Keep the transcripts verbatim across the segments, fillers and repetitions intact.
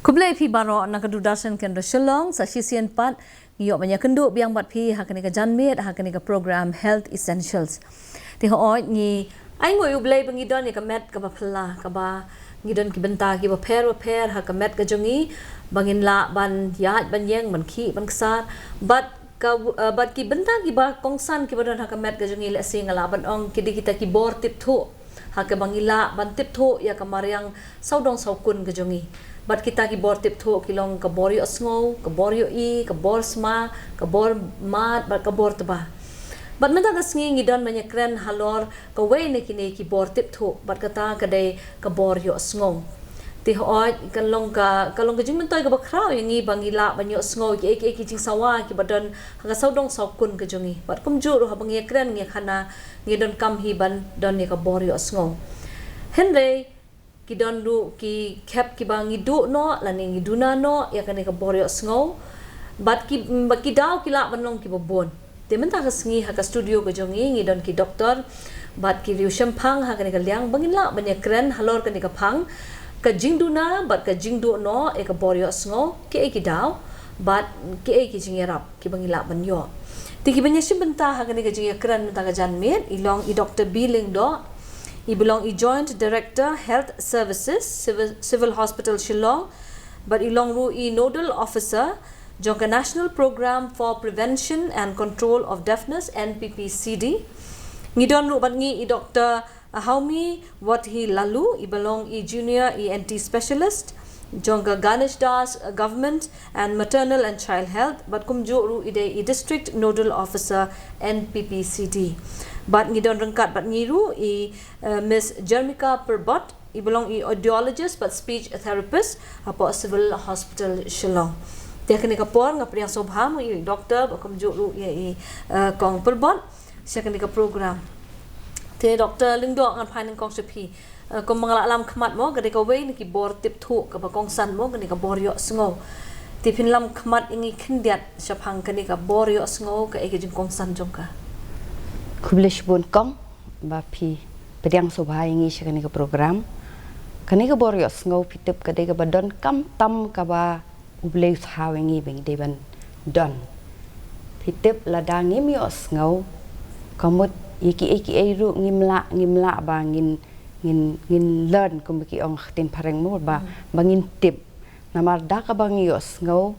Khublei phi baroh na ka Doordarshan Kendra Shillong, sa shisien pat ngi ïoh ban ïakynduh biang bad phi ha kane ka janmiet ha kane ka program Health Essentials. Te hooid ngi ai nguh ïa U Blei ba ngi don ïa ka met kaba phylla, kaba ngi don ki bynta kiba pher ba pher ha ka met ka jong ngi, ba ngin lah ban ïaid ban ïeng, ban khih ban ksar, bad ka, eh, bad ki bynta kiba kongsan kiba don ha ka met ka jong ngi, lehse nga lah ban ong ki dei kita ki bor tip thuh ha kaba ngi lah ban tip thuh ïa ka mariang sawdong sawkun ka jong ngi. Bad kita ki bor tip thuh ki long ka bor ïohsngew, ka bor ïohi, ka bor sma, ka bor mad bad ka bor tba. Bad mynta ka sngi ngi don ban ïakren halor kawei na kine ki bor tip thuh, bad kata ka dei ka bor ïohsngew. Te hooid ka long ka, ka long ka jingmyntoi kaba khraw ïa ngi ba ngi lah ban ïohsngew kiei kiei ki jingsawa kiba don ha ka sawdong sawkun ka jong ngi. Bad kumjuh ruh haba ngi ïakren ngi ïakhana, ngi donkam hi ban don ïa ka bor ïohsngew. Hynrei ki don ruh ki khep kiba ngi duh noh lane ngi duna noh ïa kane ka bor ïohsngew. Bad ki, bad ki daw ki lah ban long kiba bun. Te mynta ka sngi ha ka studio ka jong ngi ngi don ki doktor bad ki riewshemphang ha kane ka liang ba ngin lah ban ïakren halor kane ka phang, ka jingduna bad ka jingduh noh ïa ka bor ïohsngew, kiei ki daw bad kiei ki jingïarap kiba ngi lah ban ïoh. Te kiba ngi ïashim bynta ha kane ka jingïakren mynta ka janmiet i long i Doktor B Lyngdoh, i ba long i Joint Director Health Services, Civil, Civil Hospital Shillong, bad i long ruh i Nodal Officer jong ka National Program for Prevention and Control of Deafness, N P P C D. Ngi don ruh bad ngi i Doktor Haumi Wadhi Laloo, i ba long i Junior E N T Specialist jong ka Ganesh Das Government and Maternal and Child Health, bad kumjuh ruh i dei i District Nodal Officer N P P C D. Bad ngi don ryngkat bad ngi ruh i, eh, Miss Jermika Pyrbot, i ba long i audiologist bad speech therapist hapoh Civil Hospital Shillong. Te ha kane ka por nga pdiang sngewbha mo i doktor bad kumjuh ruh ïa i, eh, Kong Pyrbot sha kane ka program. Te Doktor Lyngdoh, ngan phai nyngkong sha phi. Eh, kumba nga la lam khmat mo, ka dei kawei na ki bor tip thuh kaba kongsan mo, kane ka bor ïohsngew. Te phin lam khmat ïa ngi khyndiat shaphang kane ka bor ïohsngew, kaei ka jingkongsan jong ka? Khublei shibun Kong ba phi pdiang sngewbha ïa ngi sha kane ka program. Kane ka bor ïohsngew phi tip ka dei kaba donkam tam kaba U Blei u thaw ïa ngi ba ngi dei ban don. Phi tip lada ngim ïohsngew, ka mut ïa kiei kiei ruh ngim lah, ngim lah ba ngin, ngin, ngin learn kumba ki ong ha ktien phareng mo ba, ba ngin tip. Namar da kaba ngi ïohsngew,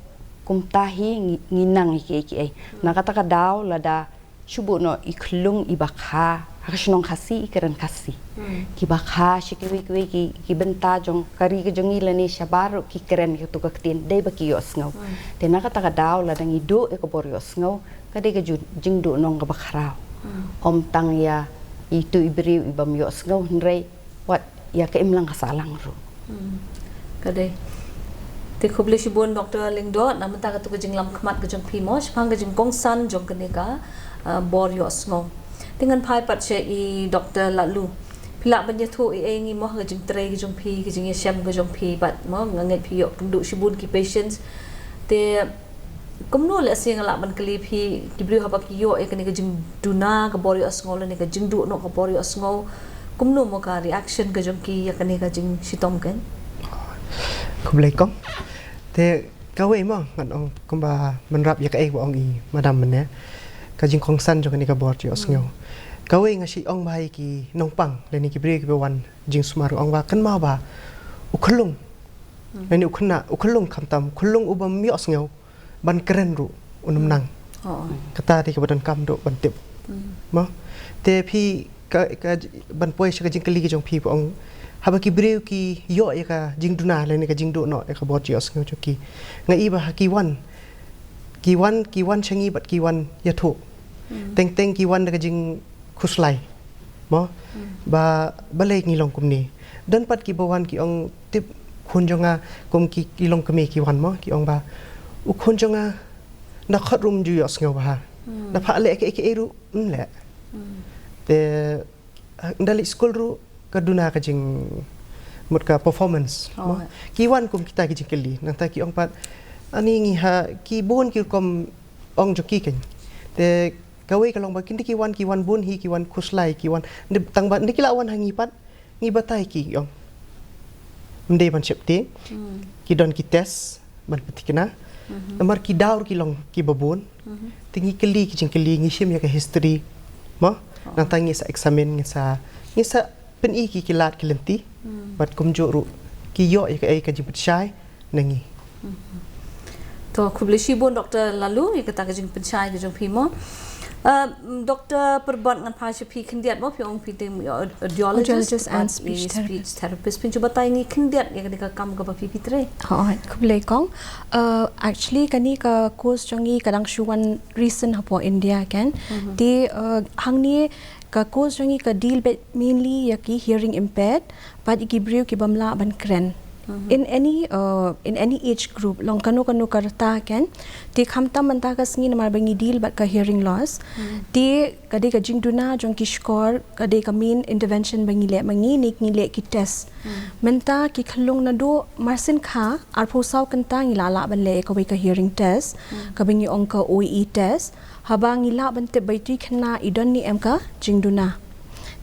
kumta hi ngi, ngi nang ïa kiei kiei. Na kata ka daw lada shu buh noh i khyllung i ba kha, ha ka shnong Khasi i kren Khasi. Ki ba kha sha kiwei kiwei ki, ki bynta jong ka ri ka jong ngi lane shabar ruh ki kren ïa kato ka ktien, dei ba ki ïohsngew. Te na kata ka daw lada ngi duh ïa ka bor ïohsngew, ka dei ka ju-, jingduh nong kaba khraw. Ym tang ïa itu i briew i bym ïohsngew hynrei wat ïa ka imlang ka sahlang ruh. Ka dei. Te khublei shibun Doktor Lyngdoh, na mynta kato ka jinglam khmat ka jong phi mo shaphang ka jingkongsan jong kane ka, ah, bor ïohsngew. Te ngan phai pat sha i Doktor Laloo. Phi lah ban ïathuh ei ei ïa ngi mo ha ka jingtrei ka jong phi, ka jingïashem ka jong phi bad mo nga ngeit phi ïoh kynduh shibun ki patients. Te kumno lehse nga lah ban kylli phi, ki briew haba ki ïoh ïa kane ka jingduna ka bor ïohsngew lane ka jingduh noh ka bor ïohsngew, kumno mo ka reaction ka jong ki ïa kane ka jingshitom kane? Khublei Kong. Te kawei mo ngan ong kumba mynrap ïa kaei ba ong i madam mynne, ka jingkongsan jong kane ka bor ïohsngew. Kawei nga shu ong ba ïa ki nongpang lane ki briew kiba wan jingsumar ong ba kynmaw ba u khyllung lane u khynnah, u khyllung khamtam, u khyllung u bym ïohsngew ban kren ruh un ym nang. Kata te kaba donkam duh ban tip. Mo? Te phi ka, ka ban poi sha ka jingkylli ka jong phi ba ong haba ki briew ki ïoh ïa ka jingduna lane ka jingduh noh ïa ka bor ïohsngew jong ki. Nga i ba ha ki wan, ki wan, ki wan sha ngi bad ki wan ïathuh. Teng teng ki wan da ka jing khuslai. Mo? Ba balei ngi long kumne. Don pat kiba wan ki ong tip khun jong nga kum ki, ki long kmie ki wan mo, ki ong ba u khun jong nga nda khot ruh ym ju ïohsngew bha. Nda phah leh kiei kiei ruh ym leh. Te, ah, nda leit skul ruh ka duna ka jing mut ka performance. Mo? Ki wan kum kita ki jingkylli. Nangta ki ong pat ani ngi ha ki bun ki rukom ong jong ki kane. Te kawei ka long ba ki nda ki wan, ki wan bun hi, ki wan khuslai, ki wan. Nda tang ba nda ki la wan ha ngi pat ngi batai ki ong. ym dei ban sheptieng. Ki don ki test ban pynthikna. Namar ki daw ki long ki babun. Te ngi kylli ki jingkylli, ngi shim ïa ka history. Mo, nangta ngi sa examine, ngi sa, ngi sa pyni ki ki lad ki lynti. Bad kumjuh ruh ki ïoh ïa ka, ïa ka jingpynshai na ngi. To, khublei shibun Doktor Laloo ïa kata ka jingpynshai ka jong phi mo. Uh, Doktor Pyrbot, ngan phai sha phi khyndiat mo, phi ong phi dei audiologist, audiologist and speech therapist. Phin shu batai ngi khyndiat ïa kane ka kam kaba phi, phi trei. Hooid, khublei kong. Uh, actually kane ka course jong ngi ka dang shu wan recent hapoh India kan. Te uh, hangne ka course jong ngi ka deal beit mainly ïa ki hearing impaired, bad ïa ki briew ki bym lah ban kren. In any uh, in any age group, long kano kano ka rta kan. Te khamtam mynta ka sngi namar ba ngi deal bad ka hearing loss. Te ka dei ka jingduna jong ki shkor, ka dei ka main intervention ba ngi leh ma ngi, ne ngi leh ki test. Mynta ki khyllung naduh marsien kha arphew saw kynta ngi la lah ban leh ïa kawei ka hearing test, kaba ngi ong ka O E test. Haba ngi lah ban tip ba itu i khynnah i don ne em ka jingduna.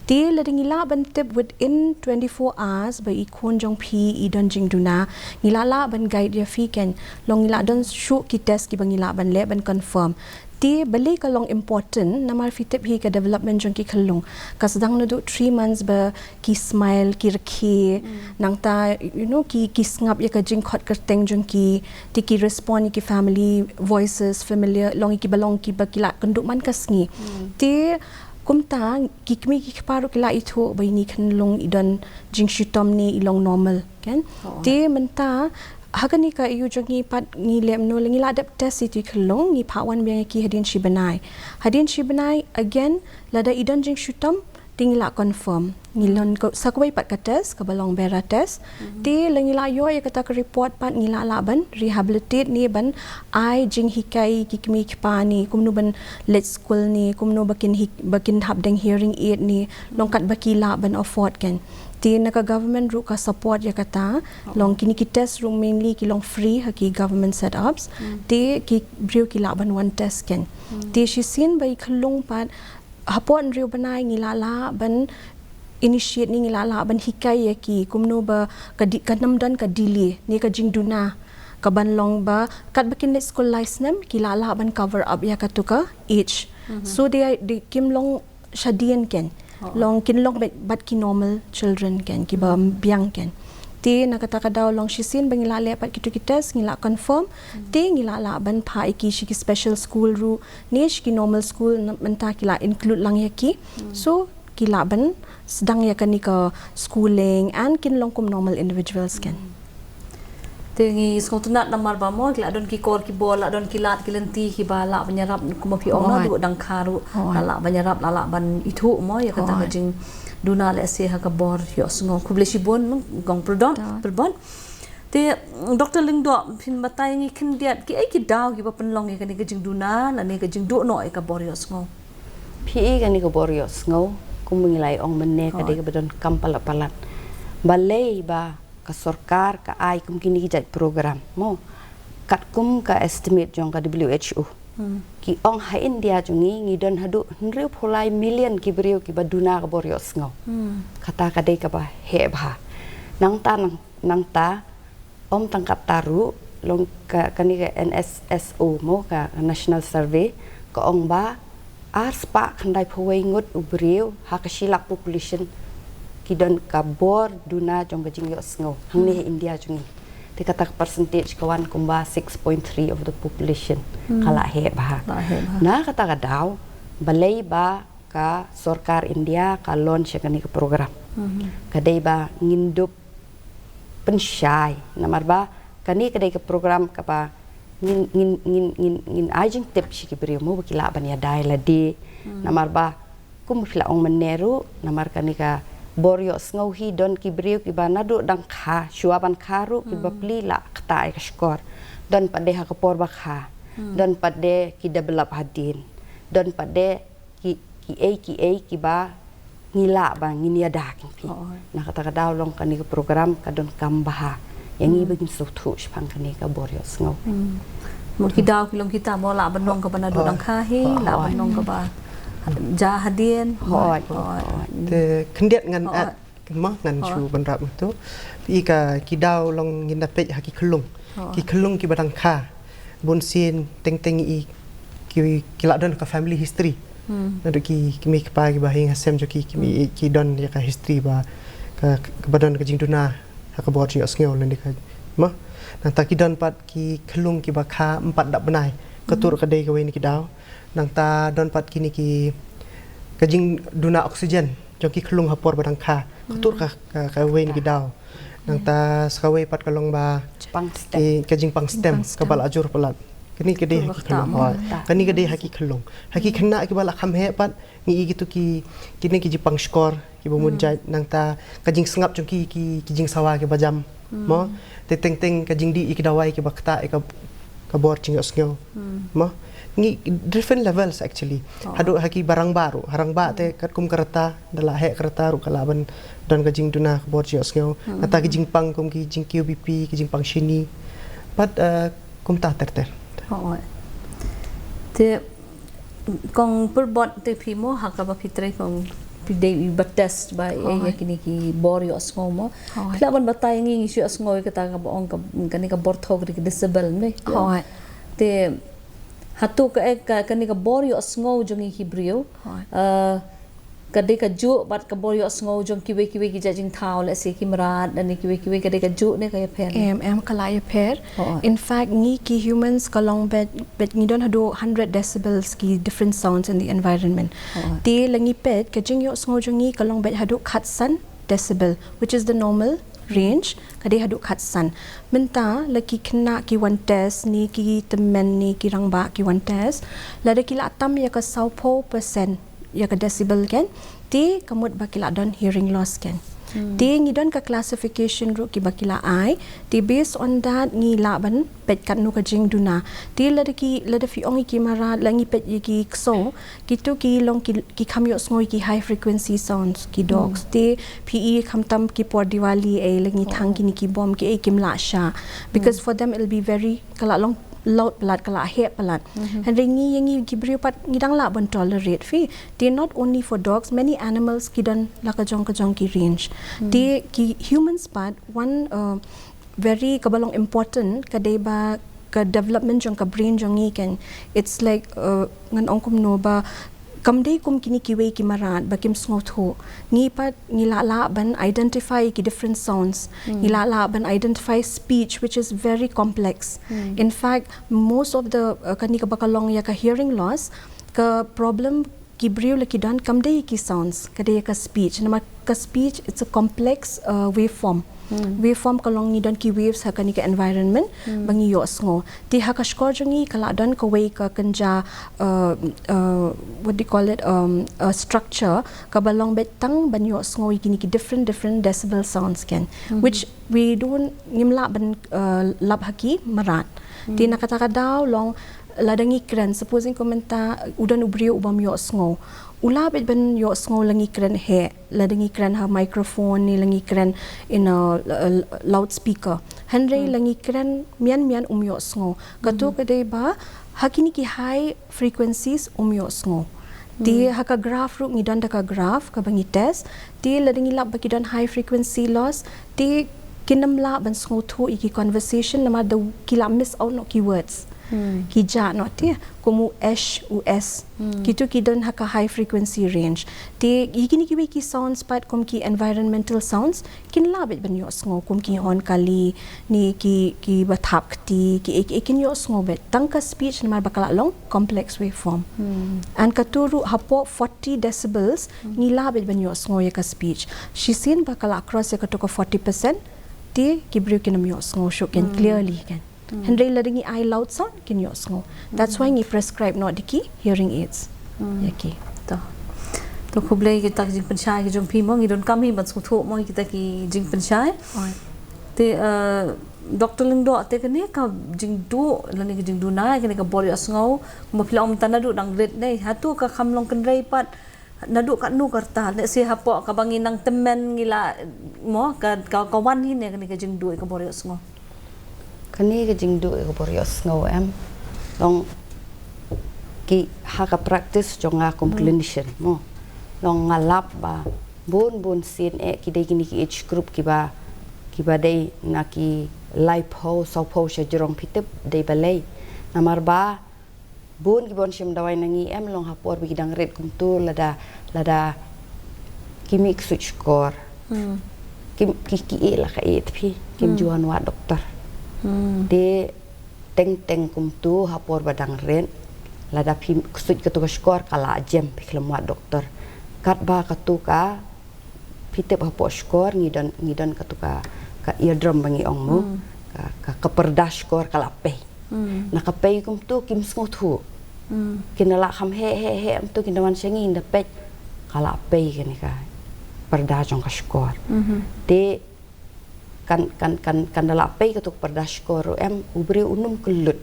Te lada ngi lah ban tip within twenty-four hours ba i khun jong phi i don jingduna, ngi la lah ban guide ïa phi kan, long ngi la don shuh ki test kiba ngi lah ban leh ban confirm. Te balei ka long important, namar phi tip hi ka development jong ki khyllung ka sdang naduh three months ba ki smile, ki rkhie, nangta, you know, ki, ki sngap ïa ka jingkhot kyrteng jong ki, te ki respond ïa ki family voices, familiar, long ïa kiba long kiba ki la kynduh man ka sngi. Te kumta ki kmie ki kpa ruh ki la ithuh ba ine i khyllung i don jingshitom ne i long normal kan. Te mynta ha kane ka aiu jong ngi pat ngi leh kumno, la ngi la dep test ïa itu i khyllung, ngi phah wan biang ïa ki hadien shi bnai. Hadien shi bnai again, lada i don jingshitom te ngi la confirm. Ngi don ka, sa kawei pat ka test kaba long Bera test. Te la ngi la ïoh ïa kata ka report pat ngi la lah ban rehabilitate ne ban ai jinghikai ki kmie ki kpa ne kumno ban leit skul ne kumno ba kin hik-, ba kin hap deng hearing aid ne long katba ki lah ban afford kan. Te na ka government ruh ka support ïa kata, long kine ki test ruh mainly ki long free ha ki government setups. Te ki briew ki lah ban wan test kan. Te shisien ba i khyllung pat hapoh hynriew bnai ngi la lah ban initiate ne ngi la lah ban hikai ïa ki kumno ba ka di-, kan ym don ka delay ne ka jingduna kaban long ba katba kin leit skul lai snem ki la lah ban cover up ïa katu ka age. So dei, dei kim long shadien kan. Long kin long bad, bad ki normal children kan, kiba biang kan. Te na kata ka daw long shisien ba ngi la leh pat kitu ki test, ngi la confirm. Te ngi la lah ban phah ïa ki sha ki special school ruh ne sha ki normal school, na, mynta ki la include lang ïa ki. So ki lah ban sdang ïa kane ka schooling and kin long kum normal individuals kan. Te ngi sngewtynnat namar ba mo ki la don ki kor ki bor, la don ki lad ki lynti kiba lah ban ïarap, kumba phi ong, naduh dang kha ruh la lah ban ïarap, la lah ban ithuh mo ïa kata ka jingduna lehse ha ka bor ïohsngew. Khublei shibun Kong Pyrdot, Pyrbot. Te Doktor Lyngdoh, phin batai ngi khyndiat kiei ki daw kiba pynlong ïa kane ka jingduna lane ka jingduh noh ïa ka bor ïohsngew? Phi i kane ka bor ïohsngew, kumba ngi la ïa ong mynne, ka dei kaba donkam palat palat. Balei ba ka sorkar ka ai kum kine ki jait program mo? Katkum ka estimate jong ka W H O, ki ong ha India jong ngi ngi don haduh hynriewphew lai million ki briew kiba duna ka bor ïohsngew. Kata ka dei kaba heh bha. Nangta nang, nangta ym tang katta ruh, long ka, kane ka N S S O mo, ka National Survey, ka ong ba ar spah khyndaiphew wei ngut u briew ha ka shi lak population ki don ka bor duna jong ka jingïohsngew hangne ha India jong ngi. Te kata ka percentage ka wan kumba six point three of the population. Ka la heh bha. La heh bha. Na kata ka daw, balei ba ka sorkar India ka launch ïa kane ka program? Ka dei ba ngin dup pynshai, namar ba kane ka dei ka program kaba ngin, ngin, ngin, ngin, ngin ai jingtip sha ki briew mo ba ki lah ban ïada ïa lade. Namar ba kum phi la ong mynne ruh, namar kane ka bor ïohsngew hi, don ki briew kiba naduh dang kha, shuwa ban kha ruh kiba plie la ktah ïa ka shkor. Don pat de ha ka por ba kha. Don pat de ki develop hadien. Don pat de ki, kiei kiei kiba ngi lah ba ngin ïada kin phi. Na kata ka daw long kane ka program ka donkam bha ïa ngi ba ngin sngewthuh shaphang kane ka bor ïohsngew. Mo ki daw ki long kita mo, lah ban long kaba naduh dang kha hi, lah ban long kaba jia hadien. Hooid. Te khyndiat ngan add Mo, ngan shu ban rap mo tu. I ka ki daw long ngin da peit ha ki khyllung. Ki khyllung kiba dang kha. Bun sien teng teng i ki, ki la don ka family history. Naduh ki, ki mei ki pa kiba ha ïing ha sem jong ki, ki mei ki don ïa ka history ba ka, kaba don ka jingduna ha ka bor jingïohsngew lane ka, mo. Nangta ki don pat ki khyllung kiba kha ym pat dap bnai. Ka tur ka dei kawei na ki daw. Nangta don pat kine ki, ka jingduna oxygen jong ki khyllung ha por ba dang kha. Ka tur ka, ka, kawei na ki daw. Nangta sa kawei pat ka long ba pang stem. Ki, ka jingpang stem, kaba la jur palat. Kane ka dei ha ki khyllung. Kane ka dei ha ki khyllung. Ha ki khynnah kiba la kham heh pat, ngi i kito ki, kine ki jingpang shkor kiba mynjat, nangta ka jingsngap jong ki, ki, ki jingsawa kiba jam. Mo, te teng teng ka jingdih ïa ki dawai kiba ktah ïa ka, ka bor jingïohsngew. Mo, ngi different levels actually. Haduh ha kiba rangbah ruh, ha rangbah te katkum ka rta, da la heh ka rta ruh ka lah ban don ka jingduna ka bor jingïohsngew. Nangta ki jingpang kum ki jingkiew B P, ki jingpang shini. Pat, eh, kumta ter ter. Te kong Purbot, te phi mo ha kaba phi trei kong phi dei i ba test ba ïa kine ki bor ïohsngew mo. Phi lah ban batai ngi, ngi shu ïohsngew ïa kata kaba ong ka, kane ka bor thoh ka dei ka decibel ne. Te hato ka, eh, ka, kane ka bor ïohsngew jong ngi ki briew, eh, ka dei kajuh bad ka bor ïohsngew jong kiwei kiwei ki jait jingthaw, lehse ki mrad, lane kiwei kiwei, ka dei kajuh ne ka ïapher? Em, em, ka la ïapher. In fact, ngi ki humans ka long beit, beit ngi don haduh hundred decibels ki different sounds in the environment. Te la ngi peit ka jingïohsngew jong ngi ka long beit haduh khatsan decibel, which is the normal range, ka dei haduh khatsan. Mynta la ki khynnah ki wan test ne ki tymmen ne ki rangbah ki wan test, lada ki la tam ïa ka sawphew percent ïa ka decibel ken, te ka mut ba ki la don hearing loss ken. Te ngi don ka classification ruh kiba ki la ai, te based on that ngi lah ban peit katno ka jingduna. Te lada ki, lada phi ong ïa ki mrad, la ngi peit ïa ki ksew, kito ki long ki, ki kham ïohsngew ïa ki high frequency sounds, ki dogs. Te phi i khamtam ki por Diwali ei, la ngi thang kine ki bom ki ei, kim lah shah. Because for them it'll be very, ka la long loud palat, ka la heh palat. Hynrei ngi, ïa ngi ki briew pat ngi dang lah ban tolerate phi. Te not only for dogs, many animals ki don la ka jong ka jong ki range. Te ki humans pat, one, uh, very kaba long important ka dei ba ka development jong ka brain jong ngi ken, it's like, uh, ngan ong kumno ba kam dei kum kine kiwei ki mrad ba kim sngewthuh. Ngi pat ngi lah lah ban identify ki different sounds. Ngi lah lah ban identify speech, which is very complex. In fact, most of the, uh, kane kaba ka long ïa ka hearing loss, ka problem ki briew la ki don kam dei ki sounds, ka dei ka speech. Namar ka speech, it's a complex, uh, waveform. Waveform ka long ngi don ki waves ha kane ka environment ba ngi ïohsngew. Te ha ka shkor jong ngi ka la don kawei ka kynja, uh, uh, what do you call it, um, a structure kaba long beit tang ban ïohsngew ïa kine ki different, different decibel sounds ken, which we don't, ngim lah ban, uh, lap ha ki mrad. Te na kata ka daw long lada ngi kren, supposing kumta u don u briew u bym ïohsngew, u lah beit ban ïohsngew la ngi kren heh, lada ngi kren ha microphone ne la ngi kren in a, uh, loudspeaker. Hynrei la ngi kren mian mian um ïohsngew. Kato ka dei ba ha kine ki high frequencies um ïohsngew. Te ha ka graph ruh ngi don da ka graph kaba ngi test. Te lada ngi lap ba ki don high frequency loss, te kin ym lah ban sngewthuh ïa ki conversation namar da ki la miss out noh ki words. Ki jah noh te, kum u esh, u es. Kito ki don ha ka high frequency range. Te ïa kine kiwei ki sounds pat kum ki environmental sounds, kin lah beit ban ïohsngew kum ki horn kali, ne ki, kiba thap kti, ki ei ki ei kin ïohsngew beit. Tang ka speech namar ba ka la long complex waveform. And kato ruh hapoh forty decibels ngi lah beit ban ïohsngew ïa ka speech. Shisien ba ka la cross ïa kato ka forty percent, te ki briew kin ym ïohsngew shuh ken clearly ken. Hynrei lada ngi ai loud sound kin ïohsngew. That's why ngi prescribe noh da ki hearing aids ïa ki. To. To khublei kita ki jingpynshai ki jong phi mo, ngi donkam hi ban sngewthuh mo kita ki jingpynshai. Te, eh, Doctor Lyngdoh, te kane ka jingduh lane ka jingduna, kane ka bor ïohsngew, kumba phi la ong mynta naduh dang rit ne, hato ka kham long kynrei pat, naduh katno ka rta, lehse hapoh kaba ngi nang tymmen ngi la, mo, ka, ka, ka wan hi ne kane ka jingduh ïa ka bor ïohsngew? Kane ka jingduh ïa ka bor ïohsngew em, long ki ha ka practice jong nga kum clinician mo, long nga lap ba Bun bun sien eh ki dei kine ki age group kiba, kiba dei na ki laiphew sawphew sha jrong phi tip dei balei. Namar ba bun ki ban shim dawai na ngi em long ha por ba ki dang rit kumtu lada, lada ki mih ksuid shkor. Hmm. Ki, ki, ki eh la ka eh phi, kim Hmm. ju wan wad doktor. Hmm. Te teng teng kumtu ha por ba dang rit, lada phi ksuid katu ka shkor ka la jem phi khlem wad doktor. Katba katu ka phi tip hapoh shkor ngi don, ngi don katu ka, ka eardrum ba ngi ong mo. Hmm. Ka, ka, ka pyrda shkor ka la pei. Hmm. Na ka pei kumtu kim sngewthuh. Hmm. Kin da la kham heh heh heh kumtu kin da wan sha ngi ngi da peit ka la pei kane ka pyrda jong ka shkor. Mhm. Te kan, kan, kan, kan da la pei katu ka pyrda shkor ruh em u briew un ym kyllut.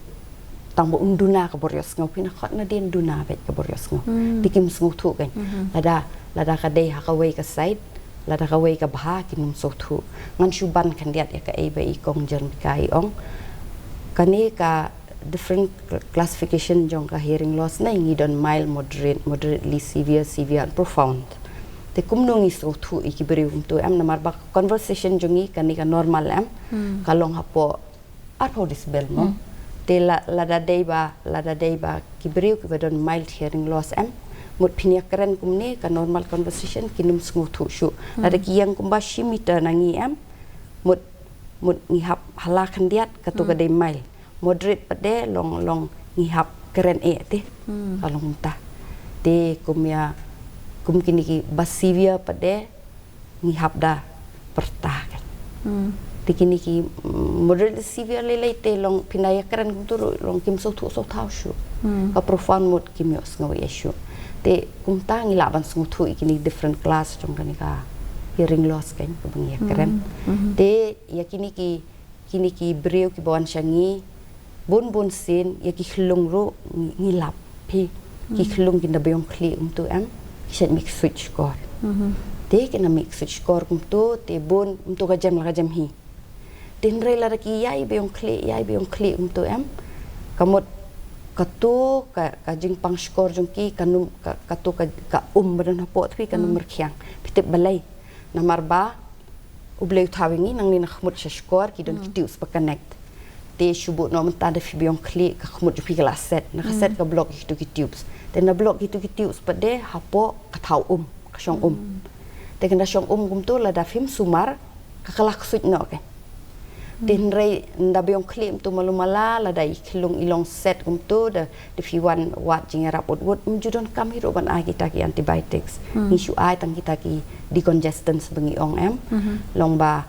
Tang ba un duna ka bor ïohsngew phi na khot na dien duna beit ka bor ïohsngew. Hmm. Te kim sngewthuh kan. Mhm. Lada, lada ka dei ha kawei ka side, lada kawei ka bha kim sngewthuh. Ngan shu ban khyndiat ïa kaei ba i kong Jermika i ong. Kane ka different cl-, classification jong ka hearing loss ne ngi don mild, moderate, moderately severe, severe and profound. Te kumno ngi sngewthuh ïa ki briew kumtu em namar ba conversation jong ngi kane ka normal em. Hmm. Ka long hapoh arphew decibel mo. Hmm. Te la, lada dei ba, lada dei ba ki briew kiba don mild hearing loss em. Mut phin ïa kren kumne ka normal conversation kin ym sngewthuh shuh. Hmm. Lada ki ïeng kumba shi meter na ngi em. Mut, mut ngi hap hala khyndiat katu ka Hmm. dei mild. Moderate pat de long, long ngi hap kren eh te. Hmm. Ka long ta. Te kum ïa, kum kine kiba severe pat de ngi hap da pyrta kan. Hmm. Te kine ki, mm, moderate severe lei lei te long phin da ïa kren kumtu ruh long kim sngewthuh sngewthaw shuh. Hmm. Ka profound mut kim ïohsngew ïa shuh. Te kumta ngi lah ban sngewthuh ïa kine different class jong kane ka hearing loss kan kaba ngi ïa kren. Hmm. Mhm. Te ïa kine ki, kine ki briew kiba wan sha ngi bun bun sien ïa ki khyllung ruh ngi, ngi lap phi. Ki Hmm. khyllung kin da biang khlieh kumtu em. Ki shait mih ksuid shkor. Mhm. Te kin da mih ksuid shkor kumtu te bun kumtu ka jem la ka jem hi. Te hynrei lada ki ïai biang khlieh, ïai biang khlieh kumtu em. Ka mut katu ka, ka jingpang shkor jong ki kan ym ka, katu ka, ka um ba don hapoh te phi kan ym Hmm. rkhiang. Phi tip balei. Namar ba U Blei u thaw ïa ngi nangne na khmut sha shkor ki don ki Hmm. tubes ba connect. Te shu bun noh mynta da phi biang khlieh ka khmut jong phi ka la set. Na ka set Hmm. ka block ïa kitu ki tubes. Te na block ïa kitu ki tubes pat de hapoh ka thaw um, ka shong um. Hmm. Te kan da shong um kumtu lada phim sumar ka ka la ksuid noh ke. Te Hmm. hynrei nda biang khlieh kumtu malu mala lada i khyllung i long set kumtu da Da phi wan wad jingïarap wut wut, ym ju donkam hi ruh ban ai kita ki antibiotics. Hmm. Ngi shu ai tang kita ki decongestants ba ngi ong em. Mhm. Long ba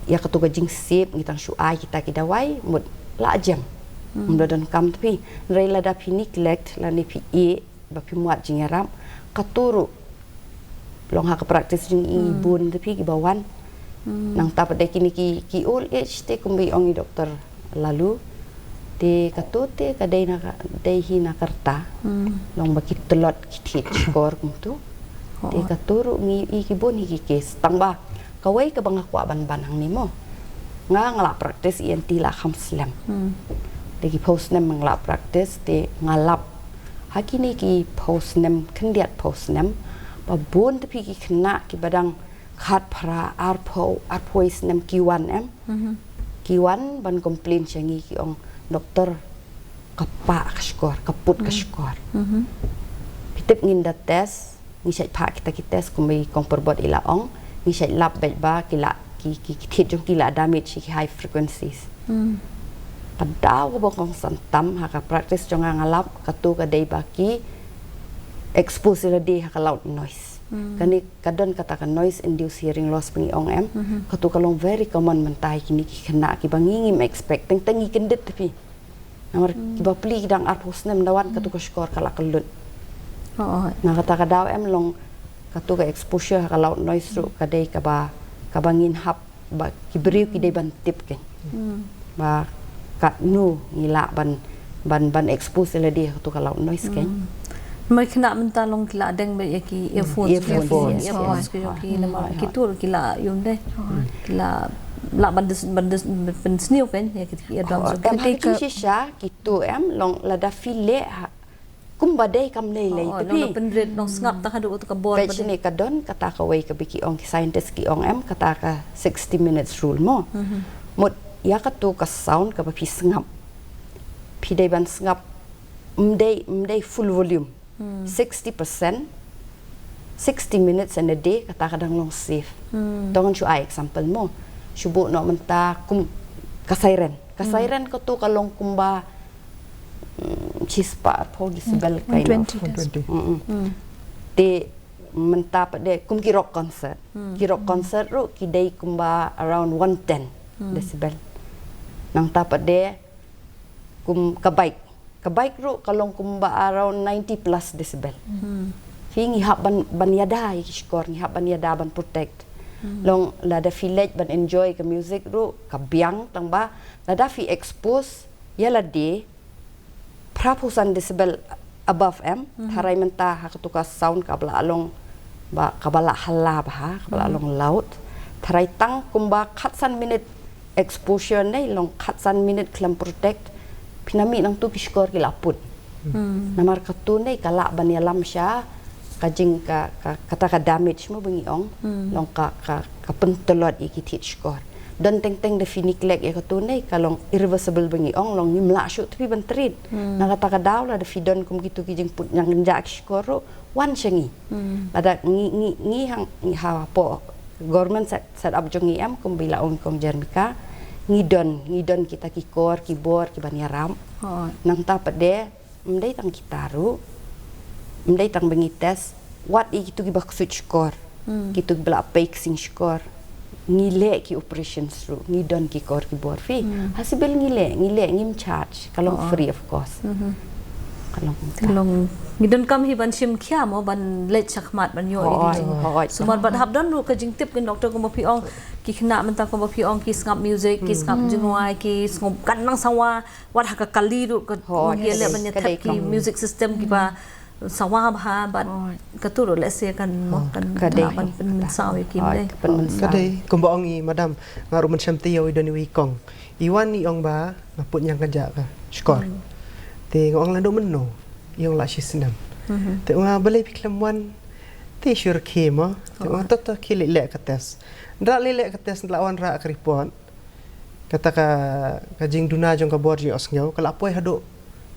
ïa katu ka jingsep ngi tang shu ai kita ki dawai mut la jem. Hmm. Ym da donkam te phi. Hynrei lada phi neglect lane phi ïeh ba phim wad jingïarap, katu ruh long ha ka practice jong i Hmm. bun te phi kiba wan. Hmm. Nangta pat de kine ki, ki old age te kumba i ong i doktor Lalu. Te katu te ka dei na ka, dei hi na ka rta. Hmm. Long ba ki tlot ki thied shkor kumtu. Te Oh. katu ruh ngi i ki bun hi ki case. Tang ba kawei kaba nga kwah ban ban hangne mo. Nga nga la practice E N T la kham slem. Hmm. Te ki phew snem nga la practice te nga lap ha kine ki phew snem, khyndiat phew snem, ba bun te phi ki khynnah kiba dang khatphra, arphew, arphew snem ki wan em. Mhm. Ki wan ban complain sha ngi ki ong, "Doktor, ka pah ka shkor, ka put ka Hmm. shkor." Mhm. Phi tip ngin da test, ngi shait phah kita ki test kumba i kong Pyrbot i la ong, ngi shait lap beit ba ki la, ki, ki, ki thied jong ki la damage ki high frequencies. Hmm. Ka daw kaba kongsan tam ha ka practice jong nga nga lap katu ka dei ba ki expose ïa lade ha ka loud noise. Hmm. Kane ka don kata ka noise induced hearing loss ba ngi ong em. Mhm. Katu ka long very common mynta ha kine ki khynnah kiba ngi ngim expect teng teng ngi kyndit te phi. Namar Hmm. kiba pli ki dang arphew snem da wan katu Hmm. ka shkor ka la kyllut. Oh, oh. Na kata ka daw em long katu ka exposure ha ka loud noise ruh ka dei kaba, kaba ngin hap ba ki briew ki dei ban tip kein. Hmm. Ba katno ngi lah ban, ban, ban expose ïa lade ha katu ka loud noise kein. Hmm. Namar khynnah mynta long ki la deng beit ïa ki earphones, Earphones. Earphones, earphones, earphones. Ki jong ki, Hmm. namar Hmm. kitu ki la ïoh dei. Hmm. Ki la, lah ban dis-, ban dis-, ban sniew kein ïa ki eardrums. Oh, em ha ki jong ki shisha kitu em long lada phi leh ha Kumba dei kam lei lei Oh, te nong phi. na pynrit nong sngap tang haduh tu ka bor. Peit shini ka don kata kawei ka ba ki ong ki scientist ki ong em kata ka sixty minutes rule mo. Mut ïa katu ka sound kaba phi sngap. Phi dei ban sngap mdei mdei full volume. sixty percent sixty minutes in a day kata ka dang long safe. Tong shu ai example mo. Shu buh noh mynta kum ka siren. Ka siren katu ka long kumba mm, chispah pho decibel kind of. Twenty. Mm-mm. Te mynta pat de kum ki rock concert. Ki rock concert ruh ki dei kumba around one ten decibel. Nangta pat de kum ka bike. Ka bike ruh ka long kumba around ninety plus decibel. Phi ngi hap ban ban ïada ïa ki shkor, ngi hap ban ïada ban protect. Long lada phi leit ban enjoy ka music ruh ka biang tang ba lada phi expose ïa lade phra phew san decibel above em, tharai mynta ha katu ka sound ka ba la long ba ka ba la hala ba ha, ka ba la long loud. Tharai tang kumba khatsan minute exposure ne long khatsan minute khlem protect phi na mih nangtu ki shkor ki la put. Namar katu ne ka lah ban ïalam sha ka jing ka, ka kata ka damage mo ba ngi ong. Long ka ka ka pyntlot ïa ki thied shkor. Don teng teng da phi neglect ïa katu ne ka long irreversible ba ngi ong long ngim lah shuh te phi ban treat. Na kata ka daw lada phi don kum kitu ki jingput ñiangkynjah ki shkor ruh wan sha ngi. Lada ngi ngi ngi hang ngi hapoh government set, set up jong ngi em kum ba i la ong i kong Jermika. Ngi don ngi don kita ki kor ki bor ki ban ïarap. Nangta pat de mdei tang kita ruh mdei tang ba ngi test wat ïa kitu ki ba ksuid shkor. Kitu ki ba la pei ksing shkor. Ngi leh ki operations ruh ngi don ki kor ki bor phi. Ha sibel ngi leh ngi leh ngim charge ka long free of cost. Ka long ka. Long ngi don kam hi ban shim khia mo ban leit shakhmat ban ïoh. Hooid, hooid. Sumar bad hap don ruh ka jingtip kin doctor kumba phi ong ki khynnah mynta kumba phi ong ki sngap music ki sngap jingrwai ki sngap kan nang sawa wat ha ka kali ruh ka. Hooid, ïa leh ban ïa thep ki music system ki ba sawa bha bad katu ruh lehse kan mo kan ka dei ban pynmynsaw ïa ki dei. Ka dei kumba ong i madam nga ruh mynshem te ïa i don i wi kong i wan i ong ba nga put ñiangkynjah ka shkor. Te nga ong la dei mynno i ong la shisnem. Te nga balei phi khlem wan te shu rkhie mo. Te nga to to ki leh leh ka test. Ndra leh leh ka test ndra wan ra ka report. Kata ka ka jingduna jong ka bor jingïohsngew ka la poi haduh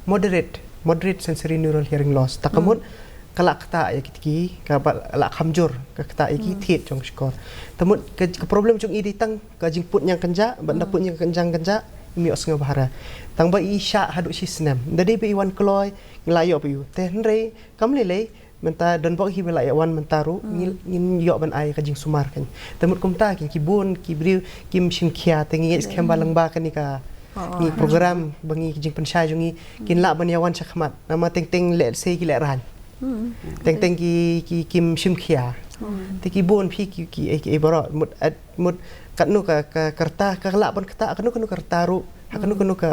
moderate moderate sensory neural hearing loss. Ta ka mut ka la ktah ïa ki tiki ka ba la khamjur ka ktah ïa ki thied jong shkor. Ta mut ka, ka problem jong i dei tang ka jingput ñiangkynjah ba nda put ñiangkynjah kynjah im ïohsngew bha re. Tang ba i shah haduh shisnem nda dei ba i wan kloi ngi la ïoh ba ïoh te hynrei kam lei lei. Mynta don bok hi ba la ïa wan mynta ruh ngin ïoh ban ai ka jingsumar kan. Te mut kumta ki bun ki briew kim shim khia te ngi skhem ba lang ba kani ka ngi program ba ngi jingpynshai jong ngi kin lah ban ïa wan shakhmat. Namar teng teng leh sei ki leh ran. Teng teng ki ki kim shim khia. Te ki bun phi ki ki ki barot mut mut katno ka ka rta ka lah ban kata katno katno ka rta ruh ha katno katno ka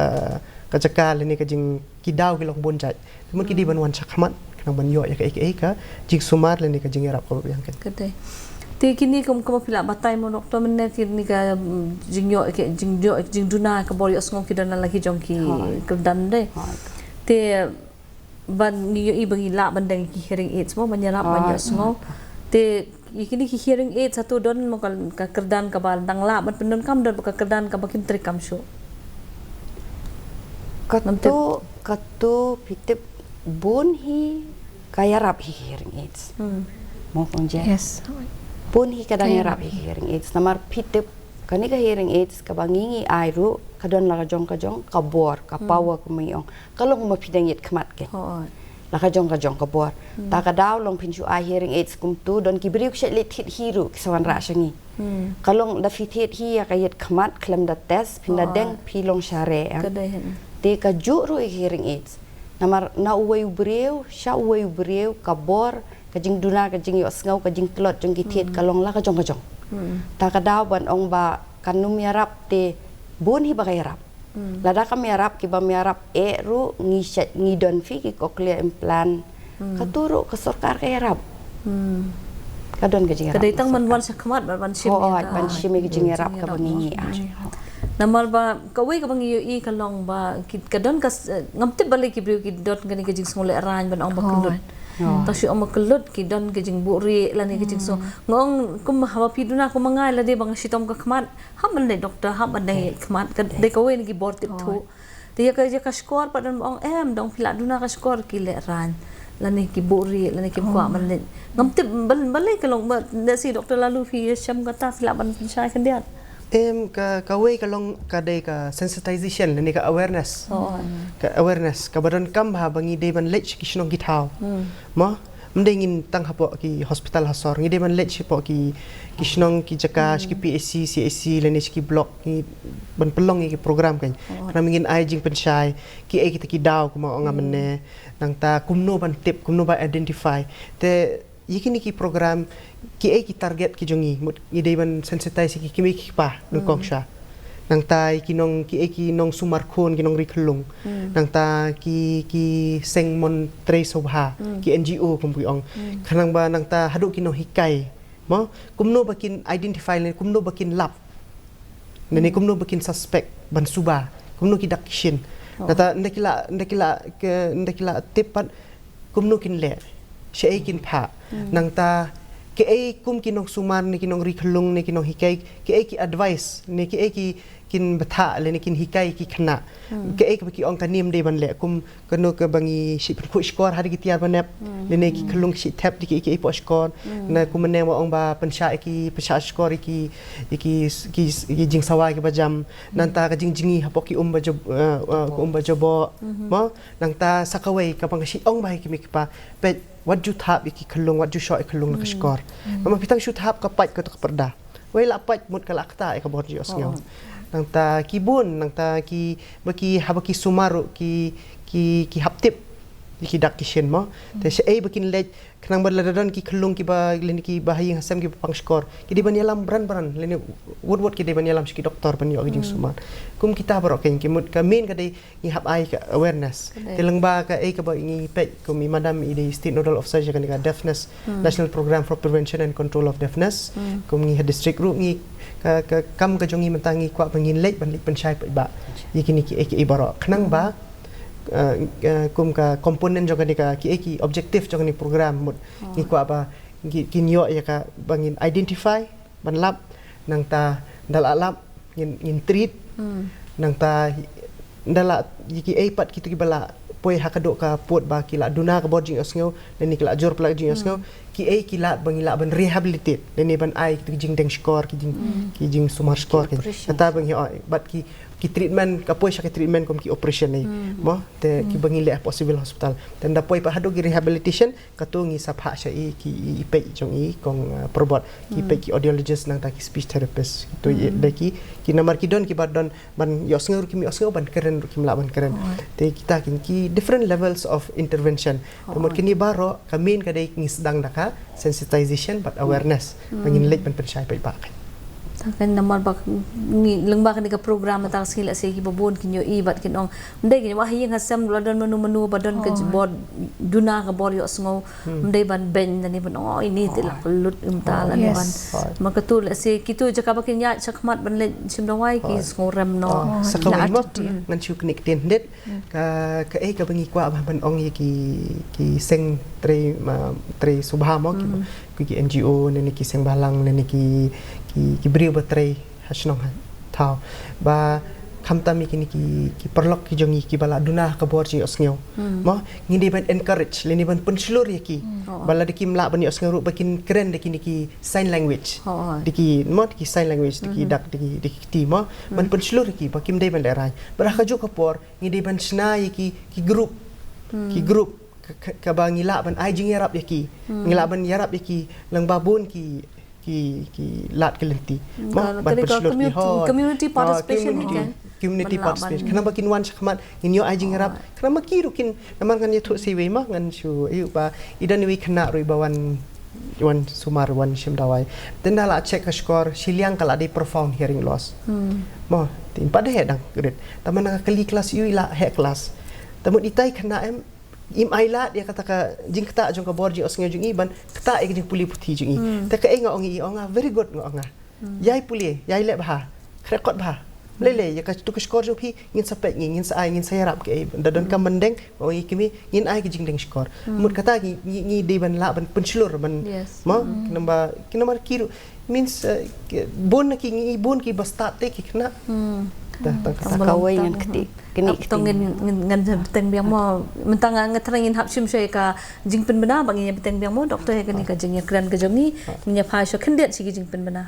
ka jaka lane ka jing ki daw ki long bun jait. Te mut ki dei ban wan shakhmat khnang ban ïoh ïa ka ei ka ei ka jingsumar lane ka jingïarap kaba biang kan. Ka dei. Te kini kum kaba phi la batai mo doctor mynne kini ka jingïoh ka jingïoh jingduna ka bor ïohsngew ki don la ki jong ki kyrdan dei. Te ban ngi ïohi ba ngi lah ban deng ki hearing aids mo ban ïarap ban ïohsngew. Te ïa kini ki hearing aids hato don mo ka kyrdan kaba dang lah ban pyndonkam don ka kyrdan kaba kim treikam shuh. Kato kato phi tip bun hi ka ïarap hi hearing aids. Mo kong je. Bun hi ka dang ïarap hi hearing aids namar phi tip kane ka hearing aids kaba ngi ngi ai ruh ka don la ka jong ka jong ka bor ka power ka mei ong ka long ma phi dang ïit khmat ke. La ka jong ka jong ka bor. Ta ka daw long phin shu ai hearing aids kumtu don ki briew ki shet leit thied hi ruh ki sa wanrah sha ngi. Ka long da phi thied hi ïa ka ïit khmat khlem da test phin da deng phi long share em. Te ka juh ruh ïa hearing aids. Namar na uwei u briew sha uwei u briew ka bor ka jingduna ka jingïohsngew ka jingtlot jong ki thied ka long la ka jong ka jong. Ta ka daw ban ong ba kan ym ïarap te bun hi ba ka ïarap. Lada kam ïarap ki bam ïarap eh ruh ngi shet ngi don phi ki cochlear implant. Katu ruh ka sorkar ka ïarap. Ka don ka jingïarap. Ka dei tang man wan shakhmat ban ban shim. Hooid ban shim ka jingïarap kaba ngi ngi ai. Namar ba kawei kaba ngi ïohi ka long ba ki, ka don ka s-, ngam tip balei ki briew ki don kane ka jingsngewlehraiñ ban ong ba kyllut. Tang shu ong ba kyllut ki don ka jingbuhrieh lane ka jingsngew. Nga ong kum haba phi duna kum ma nga lade ba nga shitom ka khmat, hap ban leit doktor, hap ban leit khmat, ka dei kawei na ki bor tip thuh. Te ïa ka, ïa ka shkor pat don ba ong em, dang phi lah duna ka shkor ki lehraiñ lane ki buhrieh lane kim kwah ban leit. Ngam tip bal-, balei ka long ba, lehse Doktor Laloo phi ïashem kata phi lah ban pynshai khyndiat. Em, ka, kawei ka long ka dei ka sensitization lane ka awareness. Ka awareness kaba donkam bha ba ngi dei ban leit sha ki shnong ki thaw. Mo, ym dei ngin tang hapoh ki hospital ha sor, ngi dei ban leit shapoh ki, ki shnong ki jaka, sha ki P H C, C H C lane sha ki block, ngi ban pynlong ïa ki program kan. Khnang ba ngin ai jingpynshai kiei kita ki daw kumba ong nga mynne. Nangta kumno ban tip, kumno ban identify. Te ïa kine ki program, kiei ki target ki jong ngi, mut ngi dei ban sensitize ïa ki kmie ki kpa nyngkong sha. Nangta ïa ki nong, kiei ki nongsumar khun, ki nongri khyllung. Nangta ki, ki seng mon trei sngewbha, ki N G O kum ki ong. Khnang ba nangta haduh ki nonghikai. Mo, kumno ba kin identify lane kumno ba kin lap. Lane kumno ba kin suspect ban suba, kumno ki dak ki shin. Nangta ynda ki la, ynda ki la, ynda ki la tip pat kumno kin leh, shaei kin phah. Nangta kiei kum ki nongsumar ne ki nongri khyllung ne ki nonghikai, kiei ki advice ne kiei ki, kin bthah lane kin hikai ki khynnah. Kiei kaba ki ong kane ym dei ban leh, kum kano kaba ngi shu pynkhuid shkor ha da ki tiar ba nep, lane ki khyllung ki shu thep da kiei kiei hapoh shkor. Na kum mynne ba ong ba pynshah ïa ki, pynshah shkor ïa ki, ïa ki, ki, ki jingsawa kiba jam. Nangta ka jingjngi hapoh ki um ba jab-, eh, eh, ki um ba jaboh. Mo, nangta sa kawei kaba nga shu ong bha ïa ki kmie ki kpa, peit, wat ju thap ïa ki khyllung, wat ju shoh ïa ki khyllung na ka shkor. Namar phi tang shu thap ka pait kato ka pyrda. Wei la pait mut ka la ktah ïa ka bor jingïohsngew. Nangta ki bun, nangta ki, ba ki, haba ki sumar ruh ki, ki, ki hap tip ïa ki dak ki shin mo. Te shaei ba kin leit, khnang ba lada don ki khyllung kiba, lane kiba ha ïing ha sem kiba pang shkor, ki dei ban ïalam bran bran, lane wut wut ki dei ban ïalam sha ki doktor ban ïoh ka jingsumar. Kum kita baroh kein, ki mut ka main ka dei ngi hap ai ka awareness. Te lyngba kaei kaba ngi peit kum i madam i dei State Nodal Officer jong kane ka deafness, National Program for Prevention and Control of Deafness. Kum ngi ha district ruh ngi ka, ka kam ka jong ngi mynta ngi kwah ba ngin leit ban leit pynshai paidbah ïa kine kiei kiei baroh. Khnang ba, eh, eh, kum ka component jong kane ka kiei ki objective jong kane program mut ngi kwah ba ngi, kin ïoh ïa ka ba ngin identify, ban lap, nangta ynda la lap ngin, ngin treat, nangta ynda la ïa kiei pat kito kiba la poi ha ka doh ka pud ba ki la duna ka bor jingïohsngew, lane ki la jur palat ka jingïohsngew, kiei ki lad ba ngi lah ban rehabilitate, lane ban ai kito ki jingdeng shkor, ki jing, ki jingsumar shkor, ki, kata ba ngi ong, bad ki, ki treatment, ka poi sha ki treatment kum ki operation ei. Mo, te kiba ngi leh hapoh civil hospital. Te ynda poi pat haduh ki rehabilitation, kato ngi sa phah sha i, ki i, i peit jong i kong, uh, Prabot, ki peit ki audiologist nangta ki speech therapist. Kito i da ki, ki namar ki don kiba don ban ïohsngew ruh kim ïohsngew, ban kren ruh kim lah ban kren. Te kita kin ki different levels of intervention. Te mut kine baroh ka main ka dei ngi sdang da ka sensitization bad awareness. Ba ngin leit ban pynshai paidbah. Tang kan namar ba ngi lyngba kane ka program mynta ka sngi lehse kiba bun kin ïohi bad kin ong, ym dei kin ong ha ïing ha sem la don mano mano ba don ka bor duna ka bor ïohsngew, ym dei ban beiñ lane ban ong, oh, ini te la kyllut mynta lane ban. Ma katu lehse kito jaka ba kin ïaid shakhmat ban leit shim dawai ki sngew rem noh. Sa kawei mo, ngan shu knieh ktien khyndiat. Ka, kaei kaba ngi kwah ban ong ïa ki, ki seng trei, ma, trei sngewbha mo, ki, ki, ki N G O, lane ki seng bhalang, lane ki, ki, ki briew ba trei ha shnong ha thaw. Ba khamtam ïa kine ki, ki paralok ki jong ngi kiba la duna ka bor jingïohsngew. Mo, ngi dei ban encourage, lane ban pynshlur ïa ki. Ba lada kim lah ban ïohsngew ruh ba kin kren da kine ki sign language. Da ki, mo, da ki sign language, da ki dak, da ki, da ki kti, mo. Ban pynshlur ïa ki, ba kim dei ban lehraiñ. Bad ha kajuh ka por, ngi dei ban shna ïa ki, ki group. Ki group ka, ka, kaba ngi lah ban ai jingïarap ïa ki. Ngi lah ban ïarap ïa ki lyngba bun ki, ki, ki lad ki lynti. Mo, ban pynshlur ki, ho, community participation hi kan. Community participation. Khnang ba kin wan shakhmat, ngin ïoh ai jingïarap. Khnang ba ki ruh kin, namar ngan ïathuh sa iwei mo, ngan shu ïohi ba i don iwei khynnah ruh iba wan, wan sumar, wan shim dawai. Te ynda la check ka shkor, shiliang ka la dei profound hearing loss. Mo, te im pat da heh dang grade. Tangba nga kylli klas ïohi la heh klas. Te mut itai khynnah em, im ailad ïa kata ka jingktah jong ka bor jingïohsngew jong i ban ktah ïa ka jingpule puthi jong i. Te kaei nga ong ïa i, ong nga, very good nga ong nga. Ïai pule, ïai leh bha. Khreh kot bha. Lei lei, ïa ka tu ka shkor jong phi, ngin sa peit ngi, ngin sa ai, ngin sa ïarap ki ei. Da don kam ban deng, ma ong i kmie, ngin ai ki jingdeng shkor. Mut kata ngi, ngi, ngi dei ban lah ban pynshlur ban, Yes. ma, ki namar, ki namar ki ruh, means, eh, ki, bun na ki, ngi bun ki ba stad te ki khynnah. Hmm. Dah, tang Sa kata. Kawei ngan kti, kini Tang kti. Ngan, ngan, ngan bteng biang mo, mynta nga, nga thrang ngin hap shim shuwa ïa ka jingpynbna, ba ngin ïa bteng biang mo, doktor, ïa kane ka jingïakren ka jong ngi, ngin ïa phai shuwa khyndiat sha ki jingpynbna.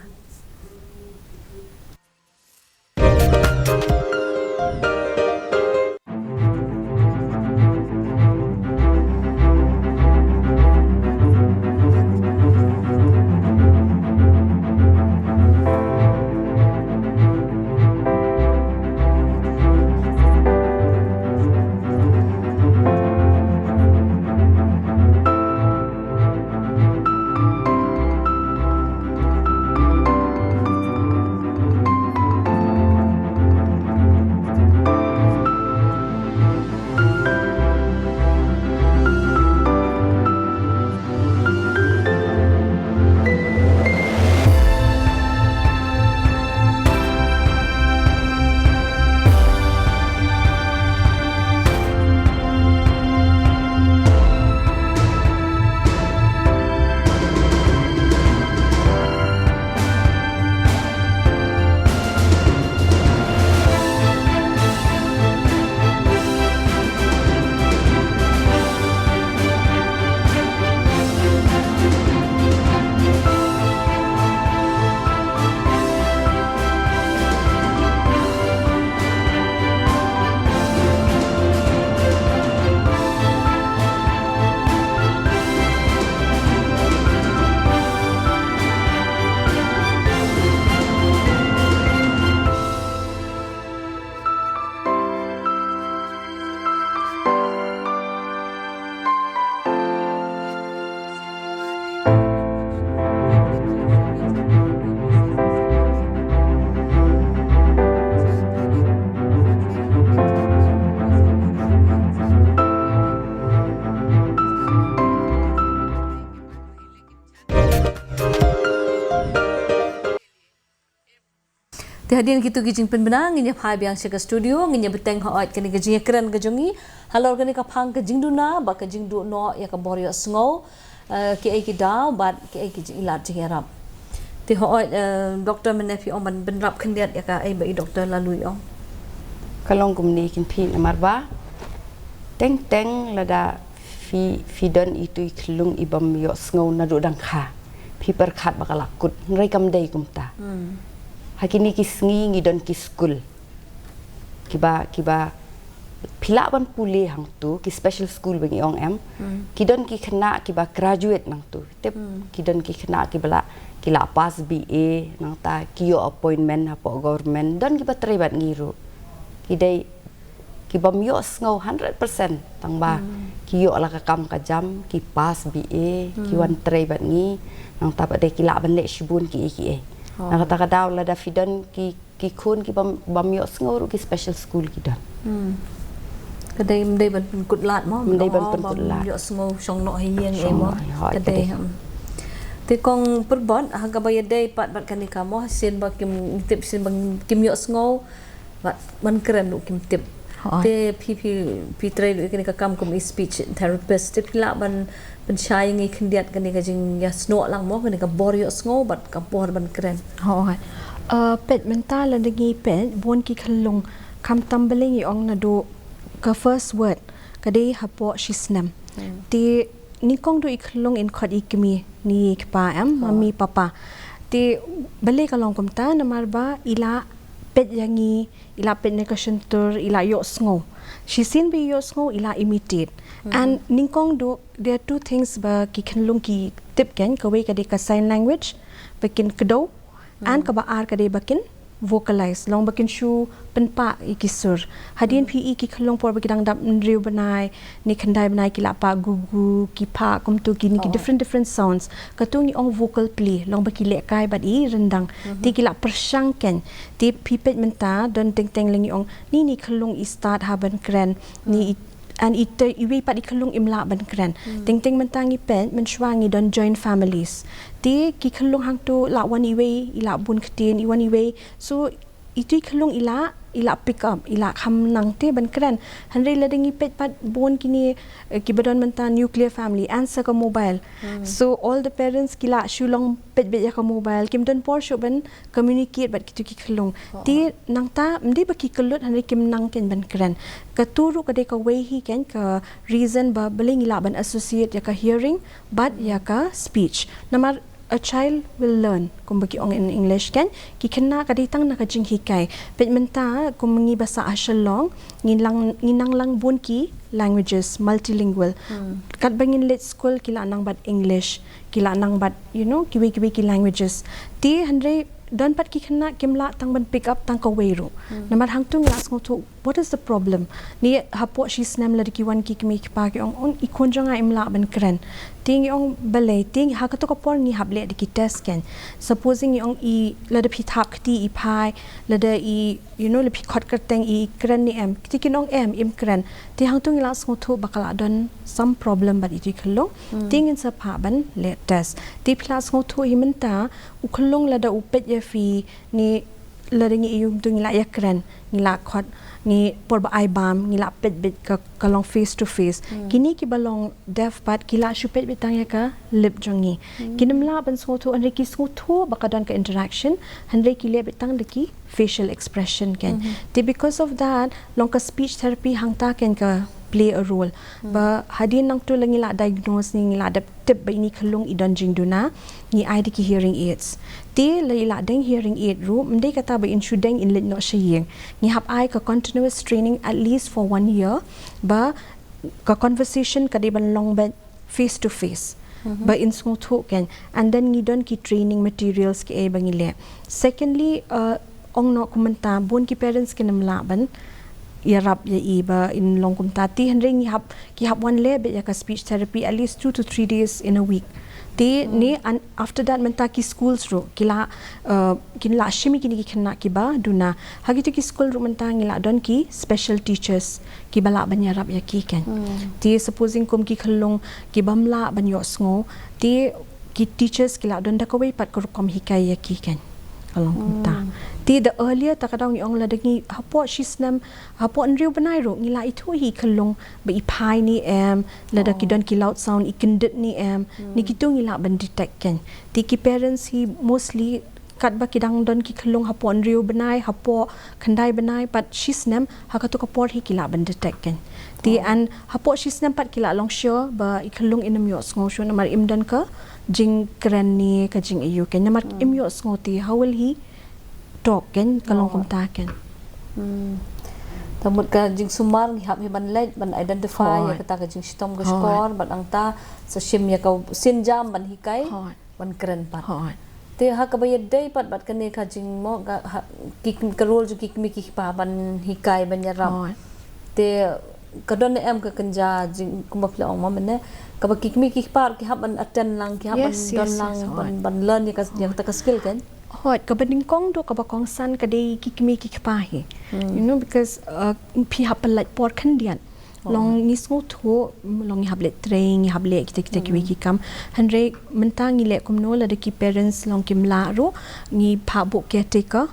Te hadien kito ki jingpynbna, ngin ïa phai biang sha ka studio, ngin ïa bteng hooid kane ka jingïakren ka jong ngi halor kane ka phang ka jingduna bad ka jingduh noh ïa ka bor ïohsngew, eh, kiei ki daw bad kiei ki jingïalap jingïarap. Te hooid, eh, doktor, mynne phi ong ban bynrap khyndiat ïa kaei ba i doktor Lalui i ong. Ka long kumne kynthei, namar ba teng teng lada phi, phi don itu i khyllung i bym ïohsngew naduh dang kha, phi pyrkhat ba ka la kut, hynrei kam dei kumta. Hmm. Ha kine ki sngi ngi don ki skul kiba, kiba phi lah ban pule hangtu, ki special school ba ngi ong em. Hmm. Ki don ki khynnah kiba graduate nangtu. Tip, Hmm. ki don ki khynnah kiba lah, ki lah pass B A, nangta ki ïoh appointment hapoh government, don kiba trei bad ngi ruh. Ki dei, ki bym ïohsngew hundred percent, tangba Hmm. ki ïoh la ka kam ka jam, ki pass B A, ki Hmm. wan trei bad ngi, nangta pat de ki lah ban leh shibun kiei kiei. Oh. Na kata ka daw lada phi don ki, ki khun ki bym, bym ïohsngew ruh, ki special school ki don. Hmm. Ka dei, ym dei ban pynkut lad mo, Ym dei ban pynkut lad. Ym ïohsngew shong noh ha ïing Shong mo. Noh ha ïing, Ka dei, ka dei. Hmm. Te Kong Pyrbot, ha kaba ïadei pat bad kane ka mo, shisien ba kim tip, shisien ba kim ïohsngew, bad ban kren ruh kim tip. Hooid. Te phi, phi, phi trei ruh ïa kane ka kam kum i speech therapist. Te phi lah ban pynshai ïa ngi khyndiat kane ka jingïasnoh lang mo, kane ka bor ïohsngew bad ka bor ban kren. Hooid. Eh, peit mynta lada ngi peit, bun ki khyllung, khamtam balei ngi ong naduh ka first word, ka dei hapoh shisnem. Hmm. Te nyngkong duh i khyllung yn khot i kmie ne i kpa em, Oh. mummy, papa. Te balei ka long kumta, namar ba i la peit ïa ngi, i la peit na ka shyntur, i la ïohsngew. Shisien ba i ïohsngew, i la imitate. Hmm. And nyngkong duh, there are two things ba ki khyllung ki tip kein, kawei ka dei ka sign language, ba kin kdew, And Hmm. kaba ar ka dei ba kin vocalize, long ba kin shu pynpah ïa ki sur. Hadien Hmm. phi i ki khyllung por ba ki dang dap hynriew bnai ne khyndai bnai, ki la pah gu gu, ki pah kumtu, kine ki Oh. different, different sounds. Katu ngi ong vocal play, long ba ki lehkai bad i ryndang. Mhm. Te ki la pyrshang kein. Te phi peit mynta, don teng teng lei ngi ong, ne ne i khyllung i stad ha ban kren, ne Hmm. i And ite, iwei pat i khyllung im lah ban kren. Hmm. Teng teng mynta ngi peit, mynshuwa ngi don joint families. Te ki khyllung hangtu lah wan iwei, i lah bun ktien, i wan iwei. So, itu i khyllung i la, i la pick up, i la kham nang te ban kren. Hynrei lada ngi peit pat bun kine, eh, kiba don mynta nuclear family, answer ka mobile. So all the parents ki la shu long peit beit ïa ka mobile, kim don por shuh ban communicate bad kitu ki khyllung. Te nangta ym dei ba ki kyllut, hynrei kim nang kein ban kren. Katu ruh ka dei kawei hi kein ka reason ba balei ngi lah ban associate ïa ka hearing bad ïa ka speech. Namar a child will learn, kumba ki ong in English kein, ki khynnah ka dei tang na ka jinghikai. Peit mynta kum ngi ba sah ha Shillong, ngi nang, ngi nang lang bun ki languages, multilingual. Katba ngin leit skul ki la nang bad English, ki la nang bad, you know, kiwei kiwei ki languages. Te hynrei don pat ki khynnah kim lah tang ban pick up tang kawei ruh. Namar hangtu ngi la sngewthuh, what is the problem? Ni hapoh shi snem lada ki wan ki kmie ki kpa ki ong, ong i khun jong nga im lah ban kren. Te ngi ong balei, te ha kato ka por ngi hap leh da ki test kein. Supposing ngi ong i, lada phi thap kti i phai, lada i, you know, lada phi khot kyrteng i kren ne em. Te kin ong em, im kren. Te hangtu ngi la sngewthuh ba ka la don some problem bad itu i khyllung. Te ngin sa phah ban leh test. Te phi la sngewthuh hi mynta, u khyllung lada u peit ïa phi, ne lada ngi ïoh tu ngi la ïakren, ngi la khot, ngi por ba ai bam, ngi la peit beit ka, ka long face to face. Kine kiba long deaf pat ki la shu peit beit tang ïa ka lip jong ngi. Kin ym lah ban sngewthuh, hynrei ki sngewthuh ba ka don ka interaction, hynrei ki leh beit tang da ki facial expression kein. Te because of that, long ka speech therapy hangta kein ka play a role. Ba hadien nangtu la ngi la diagnose ne ngi la dep tip ba ini khyllung i don jingduna, ngi ai da ki hearing aids. Te la i la deng hearing aid ruh, ym dei kata ba in shu deng in leit noh sha ïing. Ngi hap ai ka continuous training at least for one year, ba ka conversation ka dei ban long beit face to face. Ba in sngewthuh kein. And then ngi don ki training materials kiei ba ngi leh. Secondly, uh, ong noh kum mynta, bun ki parents kin ym lah ban ïarap ïa i ba in long kumta. Te hynrei ngi hap, ki hap wan leh beit ïa ka speech therapy at least two to three days in a week. Te ne, and after that mynta ki schools ruh ki la, uh, kin la shim ïa kine ki khynnah kiba duna. Ha kitu ki school ruh mynta ngi la don ki special teachers kiba lah ban ïarap ïa ki kein. Te supposing kum ki khyllung ki bym lah ban ïohsngew, te ki teachers ki la don da kawei pat ka rukom hikai ïa ki kein. Ka long kumta. Te the earlier, ta ka daw ngi ong lada ngi hapoh shi snem, hapoh hynriew bnai ruh ngi la ithuh hi i khyllung ba i phai ne em, lada ki don ki loud sound, i kyndit ne em, ne kitu ngi lah ban detect kein. Te ki parents hi mostly katba ki dang don ki khyllung hapoh hynriew bnai, hapoh khyndai bnai, pat shi snem, ha katu ka por hi ki lah ban detect kein. Te and hapoh shi snem pat ki la long sure ba i khyllung in ym ïohsngew shuh namar im don ka jingkren ne ka jingaiu kein. Namar im ïohsngew te how will he talk kein, ka long kumta kein. Te mut ka jingsumar ngi hap hi ban leit ban identify ïa kata ka jingshitom ka shkor, bad nangta sa shim ïa ka sienjam ban hikai. Ban kren pat. Te ha kaba ïadei pat bad kane ka jingmo ka, ha, ki, ka role jong ki kmie ki kpa ban hikai ban ïarap. Te ka don ne em ka kynja jing kumba phi la ong ma mynne, kaba ki kmie ki kpa ki hap ban attend lang, ki hap ban don lang, ban, ban learn ïa ka, ïa kata ka skill kein. Hooid, kaba nyngkong duh kaba kongsan ka dei ki kmie ki kpa hi. You know, because, uh, phi hap ban lait por khyndiat. Long ngi sngewthuh, long ngi hap leh trei, ngi hap leh kita kita kiwei ki kam. Hynrei mynta ngi leh kumno lada ki parents long kim lah ruh, ngi phah buh caretaker.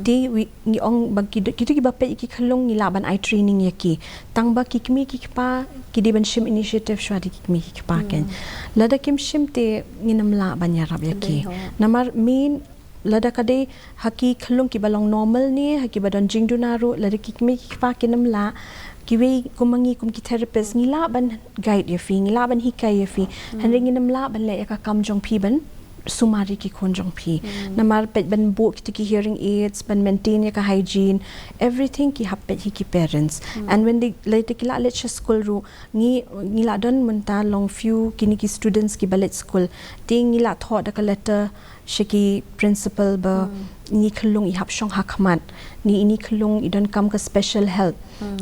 Te ngi ong ba ki, kitu kiba peit ïa ki khyllung ngi lah ban ai training ïa ki. Tang ba ki kmie ki kpa ki dei ban shim initiative shuwa da ki kmie ki kpa kein. Lada kim shim te ngin ym lah ban ïarap ïa ki. Namar main lada ka dei ha ki khyllung kiba long normal ne, ha kiba don jingduna ruh, lada ki kmie ki kpa kin ym lah, kiwei kum ma ngi kum ki therapist, ngi lah ban guide ïa phi, ngi lah ban hikai ïa phi. Hynrei ngin ym lah ban leh ïa ka kam jong phi ban sumar ïa ki khun jong phi. Namar peit ban buh kita ki hearing aids, ban maintain ïa ka hygiene, everything ki hap peit hi ki parents. And when they, lada ki lah leit sha skul ruh, ngi, ngi lah don mynta long few kine ki students kiba leit skul. Te ngi lah thoh da ka letter sha ki principal ba ini khyllung i hap shong ha khmat, ne ini khyllung i donkam ka special help.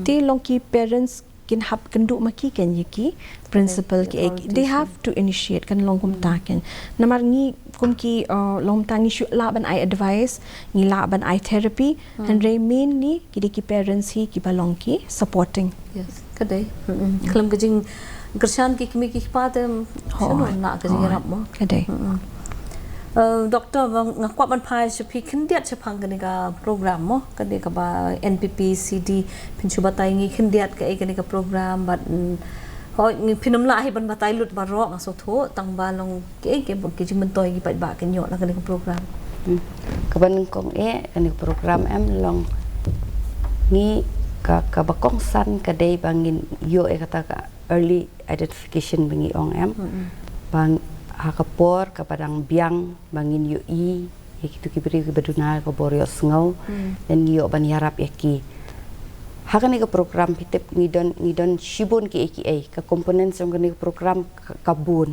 Te long ki parents kin hap kynduh ma ki kein ïa ki principal ki, they have to initiate, kan long kumta kein. Namar ngi kum ki, uh, long kumta ngi shu lah ban ai advice, ngi lah ban ai therapy, hynrei main ne ki dei ki parents hi kiba long ki supporting. Yes, ka dei. Khlem ka jingkyrshan ki kmie ki kpa te shano nang ka jingïarap mo. Ka dei. Uh, Doctor, nga kwah ban phai sha phi khyndiat shaphang kane ka program mo, kane kaba N P P C D, phin shu batai ngi khyndiat kaei kane ka program, bad mm, hooid, phin ym lah hi ban batai lut baroh, nga sngewthuh, tang ba long kaei ka jingmyntoi ki paidbah kin ïoh na kane ka program. Hmm. Kaba nyngkong eh, kane ka program em long ngi ka, kaba kongsan ka dei ba ngin ïoh eh kata ka early identification ba ngi ong em. Ba ha ka por kaba dang biang ba ngin ïohi ïa kitu ki briew kiba duna ka bor ïohsngew, then ngi ïoh ban ïarap ïa ki. Ha kane ka program phi tip ngi don, ngi don shibun kiei kiei, ka components jong kane ka program ka, ka bun.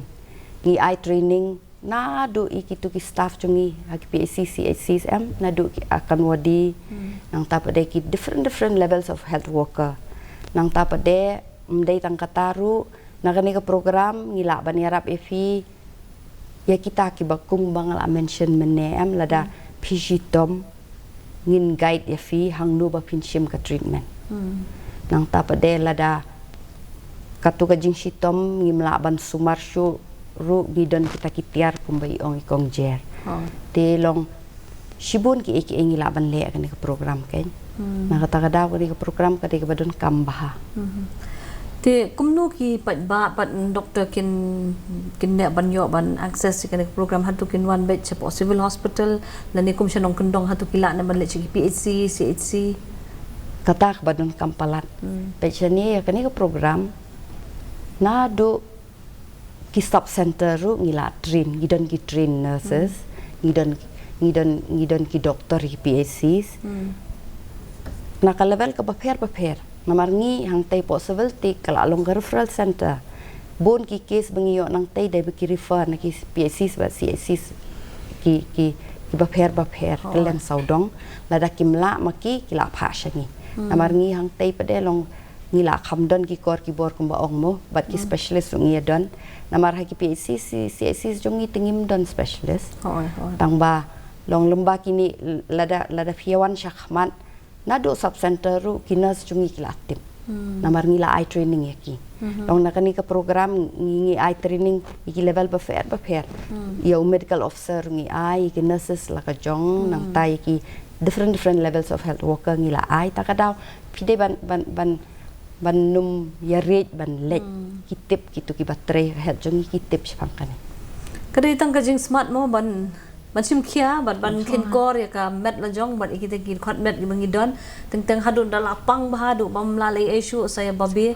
Ngi ai training naduh ïa kitu ki staff jong ngi ha ki P H C, C H Cs em, naduh ki Anganwadi, nangta pat de ki different different levels of health worker. Nangta pat de ym dei tang kata ruh, na kane ka program ngi lah ban ïarap ïa phi ïa kita kiba kumba nga la mention mynne em, lada phi shitom ngin guide ïa phi hangno ba phin shim ka treatment. Nangta pat de lada katu ka jingshitom ngim lah ban sumar shuh ruh ngi don kita ki tiar kumba i ong i kong Jer. Te long shibun kiei kiei ngi lah ban leh ha kane ka program kein. Na kata ka daw kane ka program ka dei kaba donkam bha. Te kumno ki paidbah bad doctor kin, kin neh ban ïoh ban access ïa kane ka program, hato kin wan beit shapoh Civil Hospital lane kum sha nongkyndong, hato ki lah ne ban leit sha ki P H C, C H C? Kata kaba donkam palat. Bad shane ïa kane ka program naduh ki sub center ruh ngi la train, ngi don ki train nurses, ngi don, ngi don, ngi don ki doctor, ki P H Cs. Na ka level kaba pher ba pher. Namar ngi hangtei poh Civil te ka la long ka referral center. Bun ki case ba ngi ïoh nangtei dei ba ki refer na ki P H Cs bad C H Cs, ki, ki, kiba pher ba pher, kylleng sawdong. Lada kim lah ma ki, ki la phah sha ngi. Namar ngi hangtei pat de long ngi la kham don ki kor ki bor kumba ong mo, bad ki specialist ruh ngi ïa don. Namar ha ki P H C, C, C H Cs jong ngi te ngim don specialist. Tang ba long lymba kine, lada, lada phi ïa wan shakhmat, naduh sub center ruh ki nurse jong ngi ki la tip. Namar ngi la ai training ïa ki. Long na kane ka program ngi, ngi ai training ïa ki level ba pher ba pher. Ïa u medical officer ngi ai, ïa ki nurses la ka jong, nangta ïa ki different different levels of health worker ngi la ai. Ta ka daw phi dei ban, ban, ban, ban ym ïa riej ban leit, ki tip, kitu kiba trei health jong ngi ki tip shaphang kane. Ka dei tang ka jingsmat mo ban, ban shim khia bad ban kheiñ kor ïa ka met la jong bad ïa kita ki dkhot met kiba ngi don. Teng teng haduh da la pang bha haduh bym lah leh ei shuh sa ïa babe.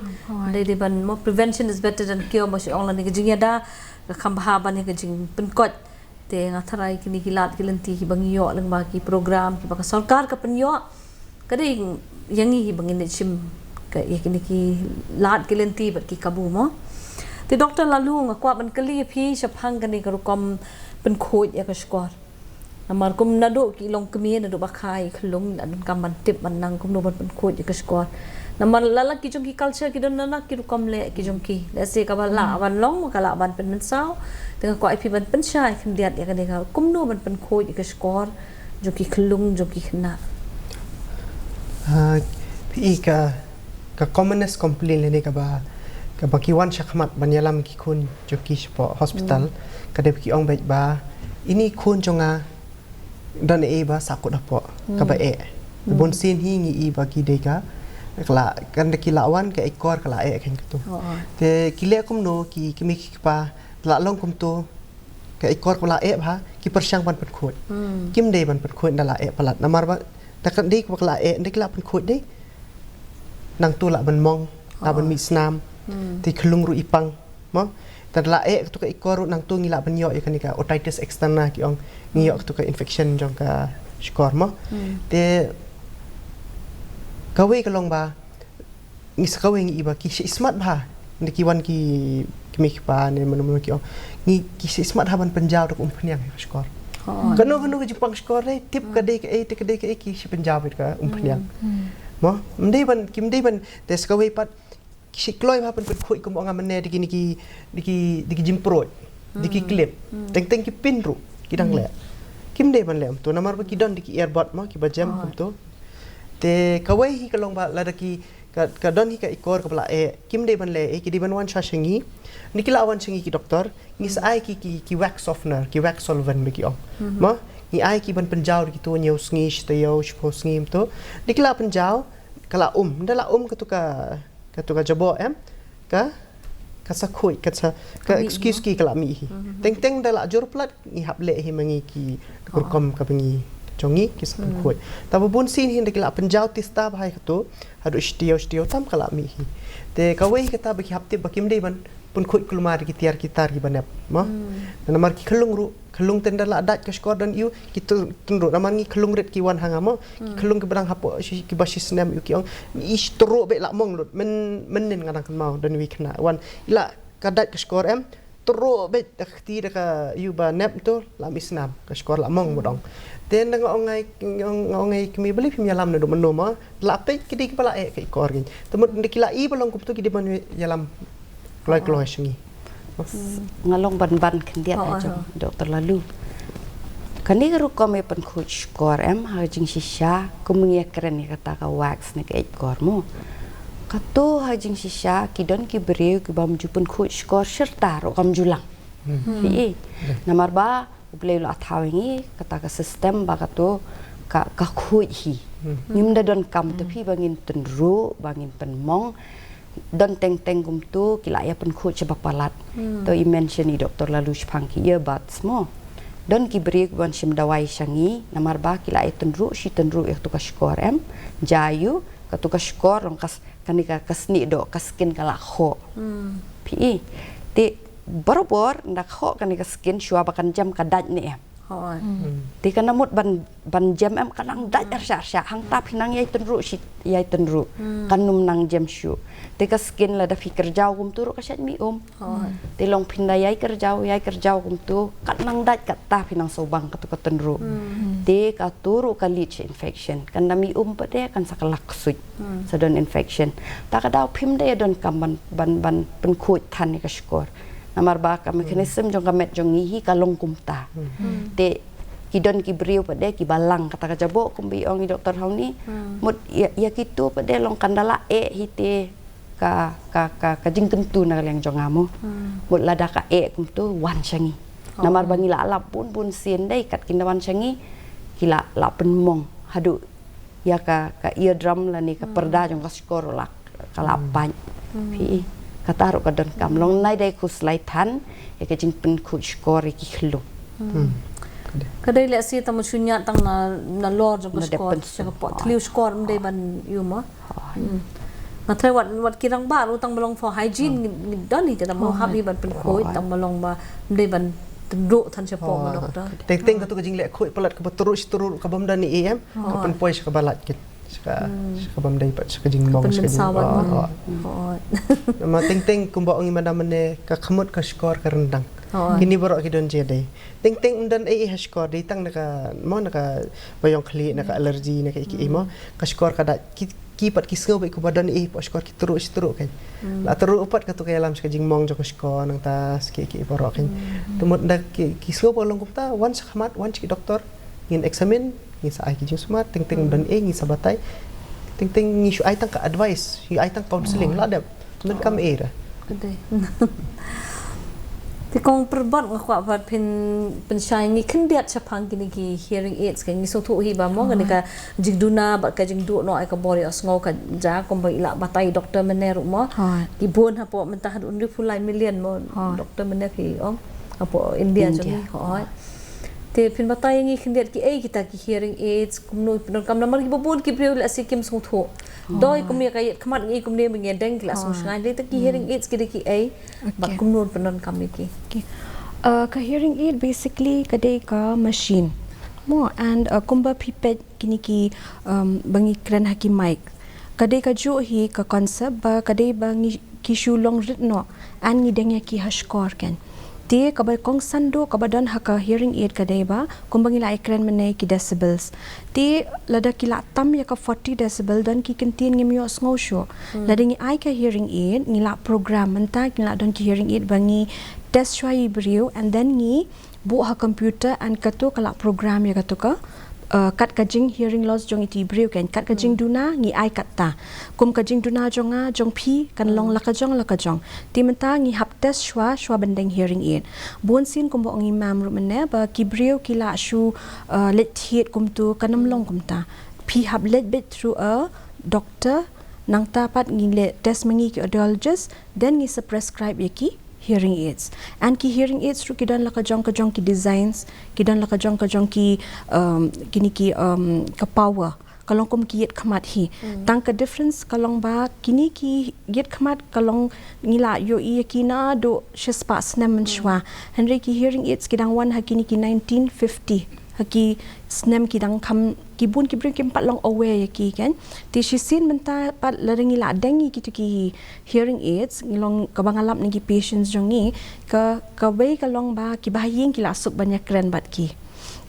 Dei, dei ban mo, prevention is better than cure, ba shu ong lane ka jingïada ka kham bha ban ïa ka jingpynkoit. Te nga tharai kine ki lad ki lynti kiba ngi ïoh lyngba ki program kiba ka sorkar ka pynïoh, ka dei ïa ngi kiba ngin leit shim ka, ïa kine ki lad ki lynti bad ki kabu mo. Te Doctor Laloo, nga kwah ban kylli ïa phi shaphang kane ka rukom pynkhuid ïa ka shkor. Namar kum naduh ki long kmie, naduh ba kha ïa ki khyllung, la donkam ban tip ban nang kumno ban pynkhuid ïa ka shkor. Namar la la ki jong ki culture ki don na na ki rukom leh ki jong ki. Lehse kaba lah ban long, ka lah ban pynmynsaw. Te nga kwah ïa phi ban pynshai khyndiat ïa kane ka kumno ban pynkhuid ïa ka shkor jong ki khyllung jong ki khynnah. Ah, phi i ka, ka commonest complaint lane kaba, kaba ki wan shakhmat ban ïalam ki khun jong ki shapoh hospital. Ka dei ba ki ong beit ba ine i khun jong nga don ei ba sahkut hapoh kaba eh. Bunsien hi ngi i ba ki dei ka, ka la, kan da ki la wan ka ekor ka la eh, kan katu. Te ki leh kumno ki kmie ki kpa, la long kumto, ka ekor ka la eh bha, ki pyrshang ban pynkhuid. Kim dei ban pynkhuid da la eh palat. Namar ba da kan dei ka la eh, da ki la pynkhuid dei, nangto lah ban mong, lah ban mih snam, te khyllung ruh i pang. Mo, te da la eh katu ka ekor ruh nangto ngi lah ban ïoh ïa kane ka otitis externa ki ong, ngi ïoh katu ka infection jong ka shkor mo. Te kawei ka long ba ngi sa kawei ngi i ba ki shismat bha, nda ki wan ki kmie ki kpa ne mano mano ki ong, ngi ki shismat bha ban pynjaw da ka umphniang ïa ka shkor. Kano kano ka jingpang shkor dei tip ka dei kaei te ka dei kaei, ki shi pynjaw beit ka umphniang. Mo, ym dei ban, kim dei ban, te sa kawei pat ki shi kloi bha ban pynkhuid kum ong nga mynne da kine ki, da ki, da ki jingpruid, da ki clip. Teng teng ki pin ruh ki dang leh. Kim dei ban leh kumto namar ba ki don da ki earbud mo, kiba jem kumto. Te kawei hi ka long ba lada ki, ka, ka don hi ka ikor kaba la eh, kim dei ban leh eh, ki dei ban wan sha sha ngi. Nda ki la wan sha ngi ki doktor, ngi sa ai ki, ki, ki wax softener, ki wax solvent ba ki ong. Mo, ngi ai ki ban pynjaw da kito hynñiew sngi, shi taïew, shiphew sngi kumto. Nda ki la pynjaw, ka la um, nda la um katu ka, katu ka jaboh em, ka, ka sa khuid, ka sa, ka excuse ki ka la mih hi. Teng teng da la jur palat, ngi hap leh hi ma ngi ki rukom kaba ngi jong ngi ki sa pynkhuid. Taba bun sien hi nda ki la pynjaw tista bha ïa kato, haduh shi taïew, shi taïew tam ka la mih hi. Te kawei kata ba ki hap tip ba kim dei ban pynkhuid kulmar ki tiar ki tar kiba nep, mo. Namar ki khyllung ruh, khyllung te nda la dait ka shkor don ïu, ki tynruh, namar ngi khyllung rit ki wan ha nga, mo. Ki khyllung kiba dang hapoh shi, kiba shi snem ïu ki ong, i tynruh beit la mong lut, myn, mynnin nga dang kynmaw don iwei khynnah wan, i la ka dait ka shkor em, tynruh beit da ka kti da ka ïu ba nep to, la mih snam, ka shkor la mong mudong. Te nda nga ong ïa, nga ong, nga ong ïa i kmie balei phim ïalam naduh mynno, mo, la peit ki dei kiba la eh ka ikor ki. Te mut nda ki la i ba long kumto ki dei ban ïalam kloi kloi sha ngi. Nga long ban ban khyndiat ha jong Doktor Laloo. Kane ka rukom ïa pynkhuid shkor em ha ka jingshisha, kum ngi ïa kren ïa kata ka wax ne ka eit kor, mo. Kato ha ka jingshisha ki don ki briew ki bym ju pynkhuid shkor shirta ruh kam ju lang. Phi i. Namar ba U Blei u la thaw ïa ngi kata ka system ba kato ka, ka khuid hi. Ngim da donkam te phi ba ngin tynruh, ba ngin pynmong. Don teng teng kumto ki la ïa pynkhuid shaba palat. To i mention i Doktor Laloo shaphang ki earbuds, mo. Don ki briew ki wan shim dawai sha ngi namar ba ki la ïa tynruh shi tynruh ïa kato ka shkor em. Jia ïu, kato ka shkor long ka s-, kane ka, ka snieh doh, ka skin ka la khoh. Phi i. Te barabor nda khoh kane ka skin shuwa ba kan jem ka dait ne em. Te ka na mut ban, ban jem em ka nang dait arshah arshah. Hangta phi nang ïai tynruh shi ïai tynruh. Kan ym nang jem shuh. Te ka skin lada phi kyrjaw kumto ruh ka shait mih um. Te long phin da ïai kyrjaw, ïai kyrjaw kumto, kat nang dait katta phi nang sawbang kato ka tynruh. Te kato ruh ka lead sha infection. Kan da mih um pat de kan sa kylla ksuid. Sa don infection. Ta ka daw phim da ïa donkam ban, ban, ban pynkhuid than ïa ka shkor. Namar ba ka mechanism jong ka met jong ngi hi ka long kumta. Te ki don ki briew pat de kiba lang kata ka jaboh kumba i ong i doktor hangne. Mut ïa, ïa kito pat de long kan da la eh hi te ka, ka, ka, ka jingkyntu na ka liang jong nga mo. Mut lada ka eh kumto wan sha ngi. Namar ba ngi la lap bun bun sien dei kat kin da wan sha ngi ki la, la pynmong haduh ïa ka, ka eardrum lane ka pyrda jong ka shkor la, ka la pait. Phi i. Kata ruh ka donkam long nai dei khuslai than ïa ka jingpynkhuid shkor ïa ki khyllung. Ka dei lehse tang ma shu ñiad tang na, na lor jong ka shkor, sha ka pok thliew shkor ym dei ban ïu mo. Nga tharai wat, wat ki rangbah ruh tang ba long for hygiene ngi, ngi don hi te tang ba hap hi ban pynkhuid tang ba long ba ym dei ban tynruh than shapoh mo doktor. Teng teng kato ka jingleh khuid palat kaba tynruh shi tynruh kaba ym don ei ei em. Ka pynpoi sha kaba lait kin. Sha ka, sha kaba ym dei pat sha ka jingmong sha ka jing. Namar teng teng kumba ong i madam mynne ka khmut ka shkor ka ryndang. Kine baroh ki don jingïadei. Teng teng ym don ei ei ha shkor dei tang na ka mo na ka ba ïong khlieh na ka allergy na ka ei ei mo. Ka shkor ka dait ki, ki pat ki sngew ba i kumba don ei ei hapoh shkor ki tynruh shi tynruh kan. La tynruh pat kato ka ïalam sha ka jingmong jong ka shkor nangta sha ki, ki baroh kan. Te mut nda ki, ki sngew ba long kumta wan sha khmat wan sha ki doktor. Ngin examine, ngin sa ai ki jingsumar, teng teng don ei ngi sa batai. Teng teng ngi shu ai tang ka advice, ngi ai tang counseling la dep. Donkam ei ra. Te kong Pyrbot nga kwah pat phin pynshai ngi khyndiat shaphang kine ki hearing aids ka ngi sngewthuh hi ba mo kane ka jingduna bad ka jingduh noh ïa ka bor ïohsngew ka jia kumba i la batai doktor mynne ruh mo. Ki bun hapoh mynta haduh hynriewphew lai million mo doktor mynne phi ong hapoh India jong ngi. Te phin batai ïa ngi khyndiat ki ei kita ki hearing aids kumno pyndonkam namar kiba bun ki briew lehse kim sngewthuh. Doi kum ïa ka ïit khmat ngi kumne ba ngi ïadeng ki la sngewshngaiñ lei te ki hearing aids ki dei ki ei. Bad kumno pyndonkam ïa ki. Uh, ka hearing aid basically ka dei ka machine. Mo and uh, kumba phi peit kine ki um, ba ngi kren ha ki mic. Ka dei ka juh hi ka concept ba ka dei ba ngi ki shu long rit noh. And ngi deng ïa ki ha shkor kan. Te kaba kongsan duh kaba don ha ka hearing aid ka dei ba kumba ngi la ïakren mynne ki decibels. Te lada ki la tam ïa ka forty decibel don ki kyntien ngim ïohsngew shuh. Lada ngi ai ka hearing aid ngi la program mynta ngi la don ki hearing aid ba ngi test shuwa ïa i briew and then ngi buh ha computer and kato ka la program ïa kato ka Uh, kat ka jing hearing loss jong iti briew kan, kat ka jing duna ngi ai katta. Kum ka jing duna jong nga, jong phi, kan long la ka jong, la ka jong. Te mynta ngi hap test shwa, shwa ban deng hearing aid. Bun sien kumba ong i mam ruh mynne, ba ki briew ki la shu, uh, leit thied kumtu, kan ym long kumta. Phi hap leit beit through a doctor, nangta pat ngi leh test ma ngi ki audiologist, then ngi sa prescribe ïa ki hearing aids. And ki hearing aids ruh ki don la ka jong ka jong ki designs, ki don la ka jong ka jong ki, um, kini ki, um, ka power. Ka long kum ki ïit khmat hi. Tang ka difference ka long ba kini ki ïit khmat ka long ngi la ïohi ïa ki naduh shispah snem mynshuwa. Hynrei ki hearing aids ki dang wan ha kini ki nineteen fifty. Ha ki snem ki dang kham, ki bun ki briew kim pat long aware ïa ki kan. Te shisien mynta pat lada ngi la deng ïa kitu ki hearing aids, ngi long kaba nga lap na ki patients jong ngi, ka, kawei ka long ba kiba ha ïing ki la suk ban ïakren bad ki.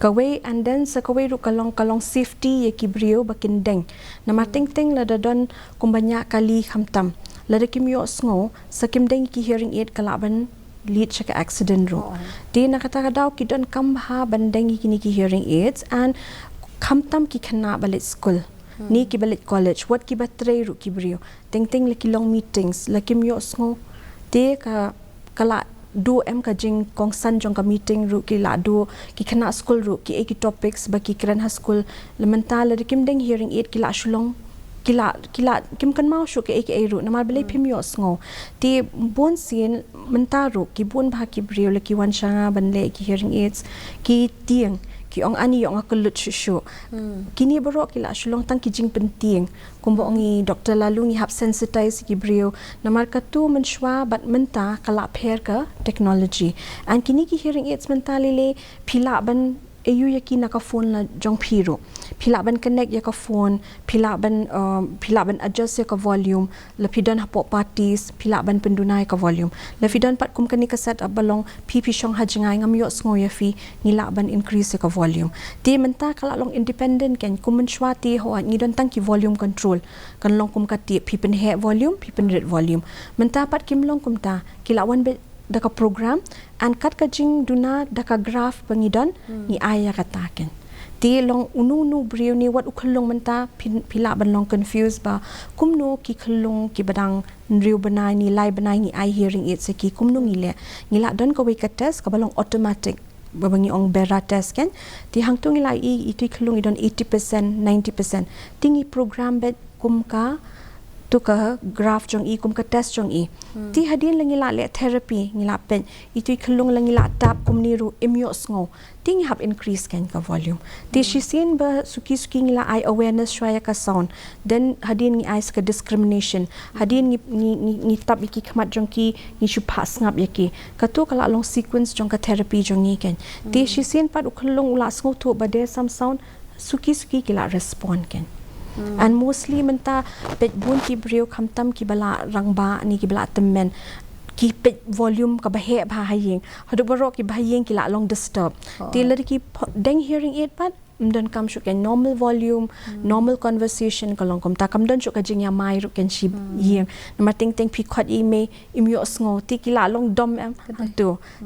Kawei, and then sa kawei ruh ka long, ka long safety ïa ki briew ba kin deng. Namar teng teng lada don kumba ñiah kali khamtam, lada kim ïohsngew, sa kim deng ïa ki hearing aid ka lah ban lead sha ka accident ruh. Te na kata ka daw ki donkam bha ban deng ïa kine ki hearing aids, and khamtam ki khynnah ba leit skul, ne kiba leit college, wat kiba trei ruh ki briew. Teng teng la ki long meetings, la kim ïohsngew, te ka, ka la duh em ka jingkongsan jong ka meeting ruh, ki la duh, ki khynnah skul ruh, kiei ki topics ba ki kren ha skul. La mynta lada kim deng hearing aid ki la shu long, ki la, ki la, kim kynmaw shuh kiei kiei ruh, namar balei phim ïohsngew. Te bun sien mynta ruh ki bun bha ki briew la ki wan sha nga ban leh ki hearing aids, ki tieng, ki ong ani ïoh nga kyllut shuh shuh. Kine baroh ki la shu long tang ki jingpyntieng. Kumba ong i Doctor Laloo, ngi hap sensitize ki briew. Namar katu mynshuwa bad mynta ka la pher ka technology. And kine ki hearing aids mynta lei lei phi lah ban ïoh ïa ki na ka phone la jong phi ruh. Phi lah ban connect ïa ka phone, phi lah ban, um, phi lah ban adjust ïa ka volume. La phi don hapoh parties, phi lah ban pynduna ïa ka volume. La phi don pat kum kane ka setup ba long phi phi shong ha jngai, ngam ïohsngew ïa phi, ngi lah ban increase ïa ka volume. Te mynta ka la long independent kan, kum mynshuwa te hooid ngi don tang ki volume control. Kan long kum ka tip, phi pynheh volume, phi pynrit volume. Mynta pat kim long kumta, ki la wan beit da ka program, and kat ka jingduna da ka graph ba ngi don, ngi ai ïa kata kan. Te long uno uno briew ne wat u khyllung mynta, phi, phi lah ban long confused ba kumno ki khyllung kiba dang hynriew bnai ne lai bnai ngi ai hearing aids ïa ki, kumno ngi leh. Ngi lah don kawei ka test kaba long automatic, ba, ba ngi ong Bera test kan. Te hangtu ngi lah ïohi itu i khyllung i don eighty percent, ninety percent. Te ngi program beit kum katu ka graph jong i, kum ka test jong i. Te hadien la ngi lah leh therapy, ngi lah peit itu i khyllung la ngi lah tap kumne ruh im ïohsngew. Te ngi hap increase kan ka volume. Te shisien ba suki suki ngi lah ai awareness shuwa ïa ka sound. Then hadien ngi ai sa ka discrimination. Hadien ngi, ngi, ngi, ngi tap ïa ki khmat jong ki, ngi shu phah sngap ïa ki. Katu ka la long sequence jong ka therapy jong ngi kan. Te shisien pat u khyllung u la sngewthuh ba there's some sound, suki suki ki la respond kan. And mostly mynta peit bun ki briew khamtam kiba la rangbah ne kiba la tymmen, ki peit volume kaba heh bha ha ïing. Haduh baroh kiba ha ïing ki la long disturb. Te lada ki pho-, deng hearing aid pat, ym donkam shuh kan, normal volume, normal conversation ka long kumta, kam don shuh ka jingïamai ruh kan shi ïing. Namar teng teng phi khot ïa i mei, im ïohsngew, te ki la long dom em.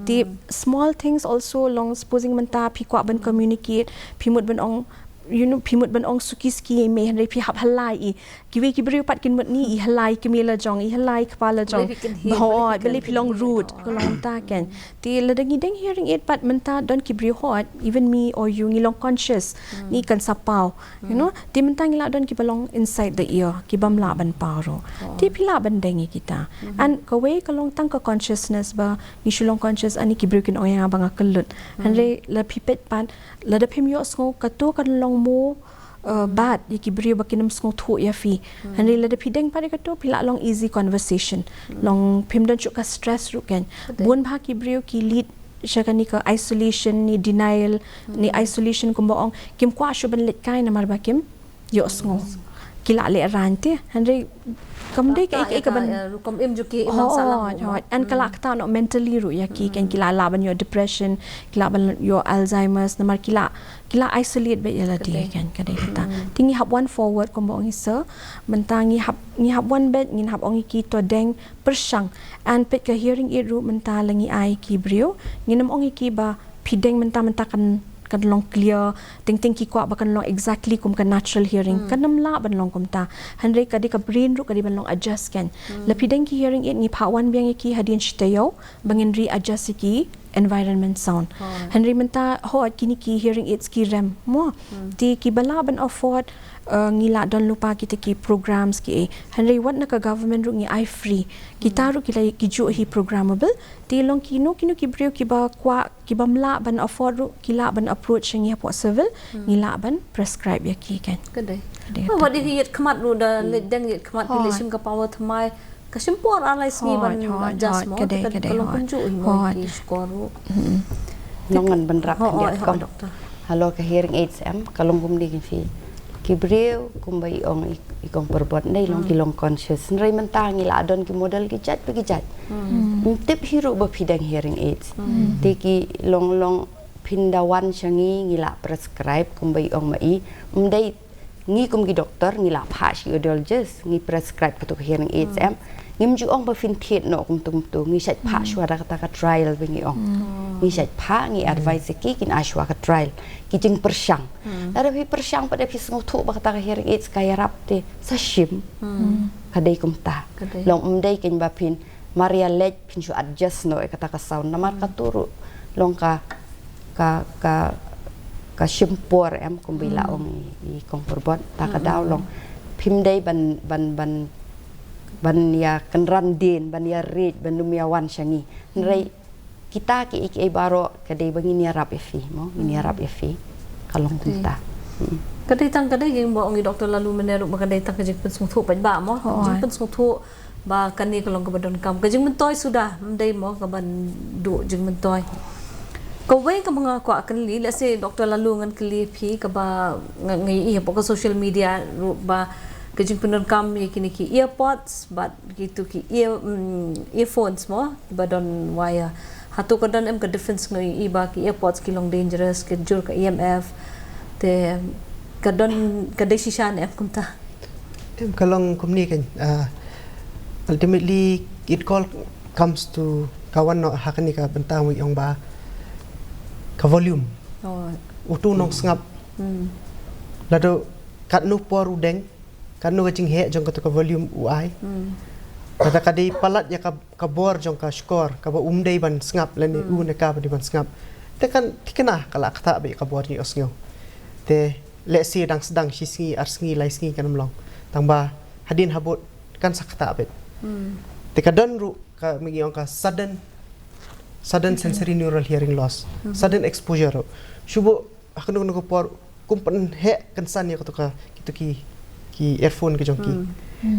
Te small things also long, supposing mynta phi kwah ban communicate, phi mut ban ong, you know, phi mut ban ong suki suki ïa i mei, hynrei phi hap halai i. Kiwei ki briew pat kin mut ni i halai kmie la jong, i halai kpa la jong. Balei phi long rude, ka long ta kan. Te lada ngi deng hearing aid pat mynta don ki briew hooid, even me or you, ngi long conscious, ngi kan sa paw. You know, te mynta ngi lah don kiba long inside the ear, kibym lah ban paw ruh. Te phi lah ban deng ïa kita. And kawei ka long tang ka consciousness ba ngi shu long conscious, ani ki briew kin ong ïa nga ba nga kyllut. Hynrei la phi peit pat, lada phim ïohsngew katu kan long more, uh, bad ïa ki briew ba kin ym sngewthuh ïa phi. Hynrei lada phi deng pat ïa katu phi lah long easy conversation. Long phim don shuh ka stress ruh kan. Bun bha ki briew ki lead sha kane ka isolation ne denial, ne isolation kumba ong, kim kwah shuh ban leit kai namar ba kim ïohsngew. Ki lah leh rang te, hynrei kam dei kaei kaei kaban, rukom im jong ki, im nang sahlang. Hooid. And ka lah ktah noh mentally ruh ïa ki kan, ki lah lah ban ïoh depression, ki lah ban ïoh Alzheimer's, namar ki lah, ki lah isolate beit ïa lade kan, ka dei kata. Te ngi hap wan forward kumba ong i sir, mynta ngi hap, ngi hap wan beit, ngin hap ong ïa ki to deng pyrshang. And peit ka hearing aid ruh mynta la ngi ai ki briew, ngin ym ong ïa ki ba phi deng mynta mynta kan kan long clear, teng teng ki kwah ba kan long exactly kum ka natural hearing. Kan ym lah ban long kumta. Hynrei ka dei ka brain ruh ka dei ban long adjust kan. La phi deng ki hearing aid ngi phah wan biang ïa ki hadien shi taïew ba ngin re-adjust ïa ki environment sound. Hynrei mynta hooid kine ki hearing aids ki rem mo. Te kiba lah ban afford, eh, ngi lah don lypa kita ki programs ki ei. Hynrei wat na ka government ruh ngi ai free. Kita ruh ki la ki juh hi programmable. Te long kino kino ki briew kiba kwah, kibym lah ban afford ruh, ki lah ban approach ïa ngi hapoh civil, ngi lah ban prescribe ïa ki kan. Ka dei. Ka dei. Wat ïa ki ïit khmat ruh da leit deng ïit khmat ki leit shim ka power thymmai. Ka shim por ar lai sngi ban adjust mo, ka dei, ka long kumjuh hi mo ki shkor ruh. Ngan ban rap khyndiat kong. Hello, ka hearing aids em, ka long kumne ki phi. Ki briew kumba i ong i, i kong Pyrbot, dei long ki long conscious. Hynrei mynta ngi la don ki model ki jait pa ki jait. Ym tip hi ruh ba phi deng hearing aids. Te ki long long phin da wan sha ngi, ngi la prescribe kumba i ong ma i. Ym dei ngi kum ki doktor ngi la phah sha ki audiologist, ngi prescribe katu ka hearing aids em. Ngim ju ong ba phin thied noh kumtu kumtu, ngi shait phah shuwa da kata ka trial ba ngi ong. Ngi shait phah, ngi advise ïa ki, kin ai shuwa ka trial. Ki jingpyrshang. Lada phi pyrshang pat da phi sngewthuh ba kata ka hearing aids ka ïarap te sa shim. Ka dei kumta. Long ym dei kein ba phin mar ïa leit phin shu adjust noh ïa kata ka sound. Namar katu ruh long ka, ka, ka, ka shim por em kumba i la ong i, i kong Pyrbot. Ta ka daw long phim dei ban, ban, ban, ban ïa kynran dien, ban ïa riej, ban ym ïa wan sha ngi. Hynrei kita kiei kiei baroh ka dei ba ngin ïarap ïa phi mo, ngin ïarap ïa phi. Ka long kumta. Ka dei tang, ka dei jingmut ong i Doktor Laloo mynne ruh ba ka dei tang ka jingpynsngewthuh paidbah mo. Jingpynsngewthuh ba kane ka long kaba donkam. Ka jingmyntoi suda, ym dei mo kaban duh jingmyntoi. Kawei kaba nga kwah kylli, let's say Doktor Laloo ngan kylli phi kaba nga, nga ïohi hapoh ka social media ruh ba ka jingpyndonkam ïa kine ki earpods bad kitu ki ear, mm, earphones mo, kiba don wire. Hato ka don em ka difference, nga ïohi ba ki earpods ki long dangerous, ka jur ka E M F. Te ka don, ka dei shisha ne em kumta? Em, ka long kumne kan, ah, ultimately it all comes to ka wan noh ha kane ka bynta ngi ong ba ka volume. Utu u nongsngap. Lada katno por u deng, katno ka jingheh jong katu ka volume u ai. Lada ka dei palat ïa ka, ka bor jong ka shkor kaba um dei ban sngap lane u ne ka ba dei ban sngap, te kan thikna ka la ktah beit ka bor jong u ïohsngew. Te lehse dang sdang shi sngi, ar sngi, lai sngi kan ym long. Tang ba hadien habud kan sa ktah beit. Te ka don ruh ka, ma ngi ong ka sudden, sudden sensory neural hearing loss, sudden exposure ruh. Shu buh ha kano kano ka por kum pynheh kynsan ïa katu ka, kitu ki, ki earphone ki jong ki.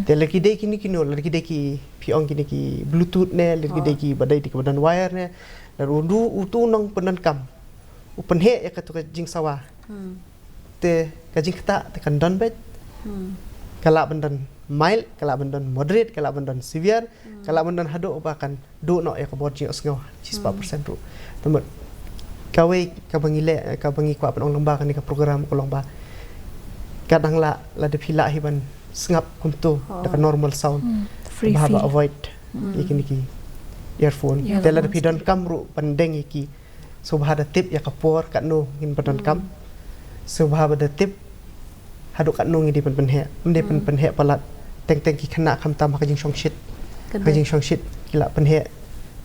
Te lada ki dei kino kino, lada ki dei ki, phi ong kine ki Bluetooth ne, lada ki dei kiba dei, dei kiba don wire ne, lada utu, utu u nongpyndonkam u pynheh ïa katu ka jingsawa, te ka jingktah te kan don beit. Ka lah ban don mild, ka lah ban don moderate, ka lah ban don severe, ka lah ban don haduh ba kan duh noh ïa ka bor jingïohsngew shispah percent ruh. Te mut kawei kaba ngi leh, kaba ngi kwah pynong lyngba kane ka program ka long ba ka dang lah, lada phi lah hi ban sngap kumto da ka normal sound, ba haba avoid ïa kine ki earphone. Te lada phi donkam ruh ban deng ïa ki, sngewbha da tip ïa ka por katno ngin pyndonkam. Sngewbha ba da tip haduh katno ngi dei ban pynheh. Ym dei ban pynheh palat teng teng ki khynnah, khamtam ha ka jingshongshit. Ka jingshongshit ki la pynheh.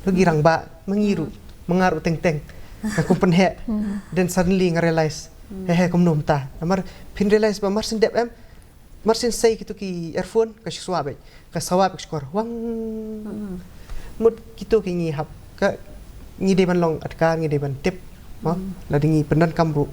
Ruh ki rangbah, ma ngi ruh, ma nga ruh teng teng. Nga kum pynheh. Then suddenly nga realize, he he, kumno mynta. Namar phin realize ba mar syn dep em, mar syn sei kitu ki earphone, ka shu sawa beit, ka sawa beit ka shkor wang. Mut kitu ki ngi hap, ka ngi dei ban long adkar, ngi dei ban tip mo, lada ngi pyndonkam ruh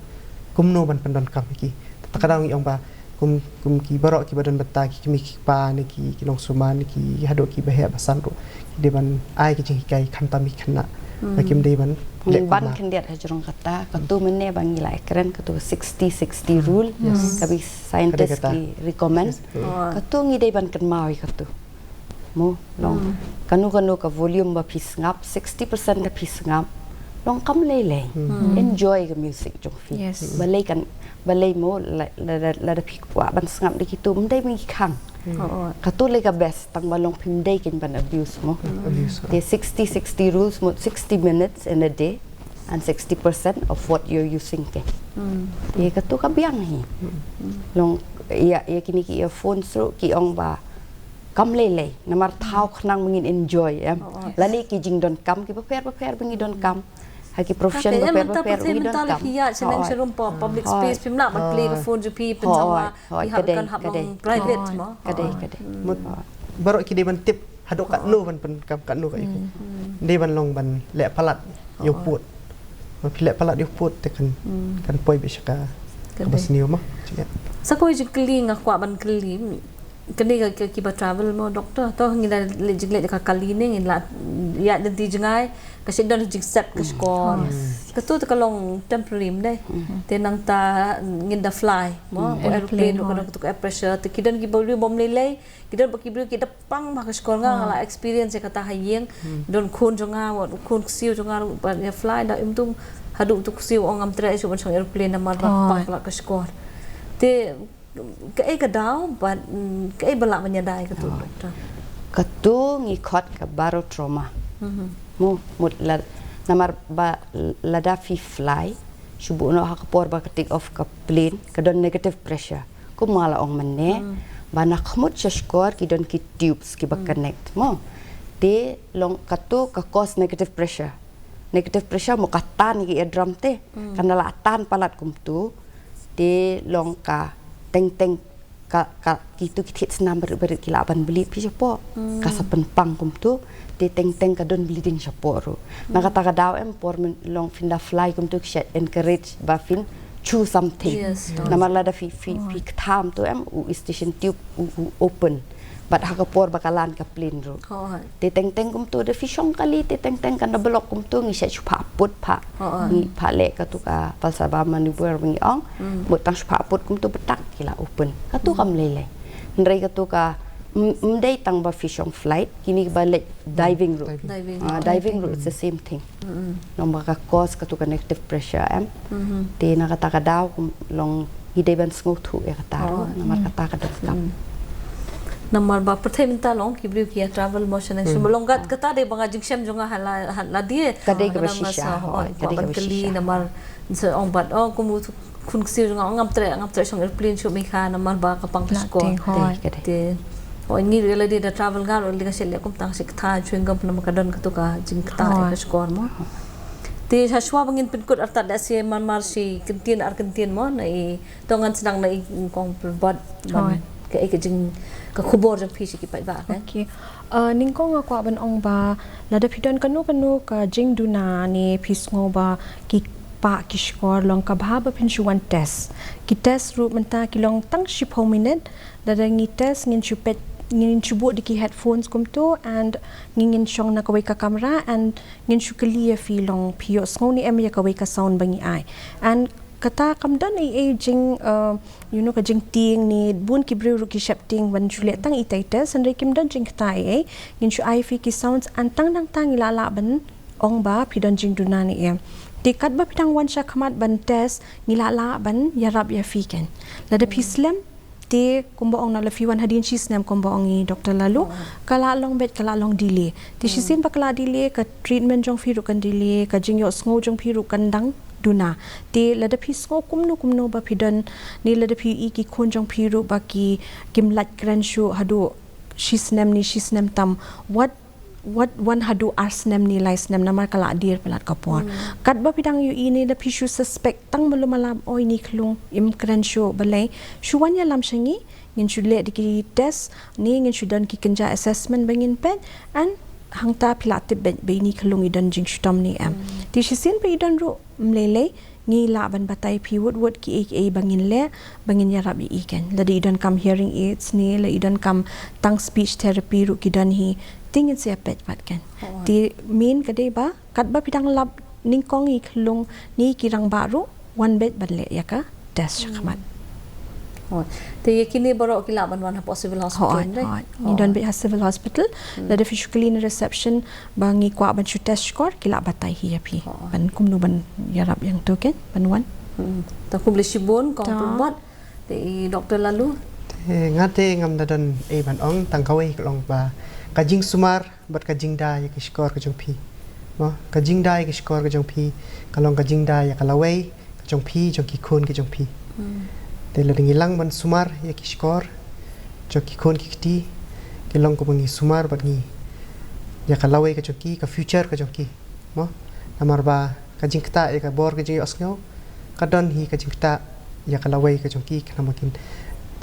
kumno ban pyndonkam ïa ki. Ta ka daw ngi ong ba kum, kum ki baroh kiba don bynta, ki kmie ki kpa ne ki, ki nongsumar ne ki, haduh kiba heh ba san ruh, ki dei ban ai ki jinghikai khamtam ïa ki khynnah. Ba kim dei ban leh kumar. Ngi ban khyndiat ha jrong kata, katu mynne ba ngi la ïakren, katu sixty sixty rule, ka ba scientist ki recommend. Katu ngi dei ban kynmaw ïa katu. Mo, long kano kano ka volume ba phi sngap, sixty percent da phi sngap, long kam lei lei. Enjoy ka music jong phi. Balei kan, balei mo, la, la, la, lada phi kwah ban sngap da kitu, ym dei ba ngi khang. Katu lei ka best, tang ba long phim dei kein ban abuse mo. Te sixty sixty rules mo, sixty minutes in a day. and sixty percent of what you're using ke. Te katu ka biang hi. Long ïa ïa kini ki earphones ruh ki ong ba kam lei lei namar thaw khnang ba ngin enjoy em. Lane ki jingdonkam ki bapher bapher ba ngi donkam. Ha ki profession bapher bapher ba ngi donkam. Ïa shneng sharum pa public space phim lah ban plie ka phone jong phi pynsawa phi hap kan hap long private mo. Ka dei ka dei. Baroh ki dei ban tip haduh katno ban pynkam katno ka ïa ki. Dei ban long ban leh palat ïa u pud. Ma phi leh palat ïa u pud te kan kan poi beit sha ka kaba sniew mo. Sa kawei jingkylli nga kwah ban kylli. Kane ka ki ba travel mo doctor to ngi da leh jingleh ka kali ne ngin la ïa denti jngai ka shet don jingset ka skor. Katu te ka long temporary ne. Te nangta ngin da fly mo aeroplane ko ka air pressure te ki don ki ba lei lei. Ki don ba ki briew ki da pang ba ka skor nga la experience ïa kata ha ïing. Don khun jong nga wat khun ksiew jong nga ba ïa fly da im tung haduh tu ksiew ong ngam treh shu ban shong aeroplane namar ba pang la ka skor. Te kaei ka daw ba kaei ba lah ban ïada ïa katu doctor. Katu ngi khot ka barotrauma. Mo mut la namar ba lada phi fly shu buh noh ha ka por ba ka take off ka plane ka don negative pressure. Kum nga la ong mynne ba na khmut sha skor ki don ki tubes ki ba connect mo. Te long katu ka cause negative pressure. Negative pressure mo ka tan ki eardrum te kan la tan palat kumtu. Te long ka teng teng ka ka kitu ki thied snam barit barit ki lah ban bli phi shapoh. Ka sa pynpang kumtu. Te teng teng ka don bleeding shapoh ruh. Na kata ka daw em por long phin da fly kumtu ki shet encourage ba phin chew something. Namar lada phi phi phi ktham tu em u station tube u open. Bad ha ka por ba ka lan ka plane ruh. Te teng teng kumtu da phi shong kali te teng teng kan da block kumtu ngi shet shu pha put pha. Ngi pha leh katu ka falsaba maneuver ba ngi ong. Mut tang shu pha put kumtu betak ki la open. Katu kam lei lei. Hynrei katu ka mdei tang ba phi shong flight kini ba leh diving ruh. Diving ruh it's the same thing. Long ba ka cause katu ka negative pressure em. Te na kata ka daw long ngi dei ban sngewthuh ïa kata ruh namar kata ka donkam. Namar ba pyrthei mynta long ki briew ki ïa travel mo shaneng shu long kat kata dei ba nga jingshem jong nga ha la ha la die. Ka dei ka ba shisha hoi ka dei ka ba shisha. Namar se ong bat oh kum u khun ksiew jong nga ngam treh ngam treh shong airplane shu mi kha namar ba ka pang ka skor. Te oi ngi la dei da travel nga la ka shet leh kum tang shi kata chewing gum namar ka don katu ka jingkata ka skor mo. Te sha shuwa ba ngin pynkut artat da shi man mar shi kyntien ar kyntien mo na i to ngan sdang na i kong pynbot ban ka i ka jing ka khubor jong phi shi ki paidbah kan. Okay. Uh, nyngkong nga kwah ban ong ba lada phi don kano kano ka jingduna ne phi sngew ba ki pah ki shkor long ka bha ba phin shu wan test. Ki test ruh mynta ki long tang shiphew minit. Lada ngi test ngin shu peit ngin shu buh da ki headphones kumtu and ngi ngin shong na kawei ka kamra and ngin shu kylli ïa phi long phi ïohsngew ne em ïa kawei ka sound ba ngi ai. And kata kam don ei ei jing uh, you know ka jingtieng ne bun ki briew ruh ki sheptieng ban shu leh tang itai test hynrei kim don jingkata ei ei ngin shu ai phi ki sounds and tang dang tang ngi lah lah ban ong ba phi don jingduna ne em. Te katba phi dang wan sha khmat ban test ngi lah lah ban ïarap ïa phi kan. Lada phi slem te kumba ong na la phi wan hadien shi snem kumba ong i Doctor Lalu ka la long beit ka la long delay. Te shisien ba ka la delay ka treatment jong phi ruh kan delay ka jingïohsngew jong phi ruh kan dang duna. Te lada phi sngew kumno kumno ba phi don ne lada phi i ki khun jong phi ruh ba ki kim lait kren shuh haduh shi snem ne shi snem tam wat wat wan haduh ar snem ne lai snem namar ka la dier palat ka por. Katba phi dang ïohi ne da phi shu suspect tang malu malam oi ni khlung im kren shuh balei shu wan ïalam sha ngi ngin shu leh da ki test ne ngin shu don ki kynja assessment ba ngin peit and hangta phi la tip beit ba ini khlung i don jingshitom ne em. Te shisien ba i don ruh mlei lei ngi lah ban batai phi wut wut kiei kiei ba ngin leh ba ngin ïarap ïa i kan. Lada i don kam hearing aids ne la i don kam tang speech therapy ruh ki don hi te ngin sa ïa peit pat kan. Te main ka dei ba katba phi dang lap nyngkong i khlung ne ki rangbah ruh wan beit ban leh ïa ka test shakhmat. Te ïa kine baroh ki lah ban wan hapoh civil hospital. Ngi don beit ha civil hospital. Lada phi shu kylli na reception ba ngi kwah ban shu test shkor ki lah batai hi ïa phi ban kumno ban ïarap ïa ngto kan ban wan. Ta khublei shibun kong pynbot te i Doctor Lalu. Nga te ngam da don ei ban ong tang kawei ka long ba ka jingsumar bad ka jingda ïa ki shkor ka jong phi. Mo, ka jingda ïa ki shkor ka jong phi ka long ka jingda ïa ka lawei ka jong phi, jong ki khun ki jong phi. Te lada ngi lang ban sumar ïa ki shkor jong ki khun ki kti, ki long kumba ngi sumar bad ngi ïa ka lawei ka jong ki, ka future ka jong ki. Mo, namar ba ka jingktah ïa ka bor ka jingïohsngew ka don hi ka jingktah ïa ka lawei ka jong ki, khnang ba kin.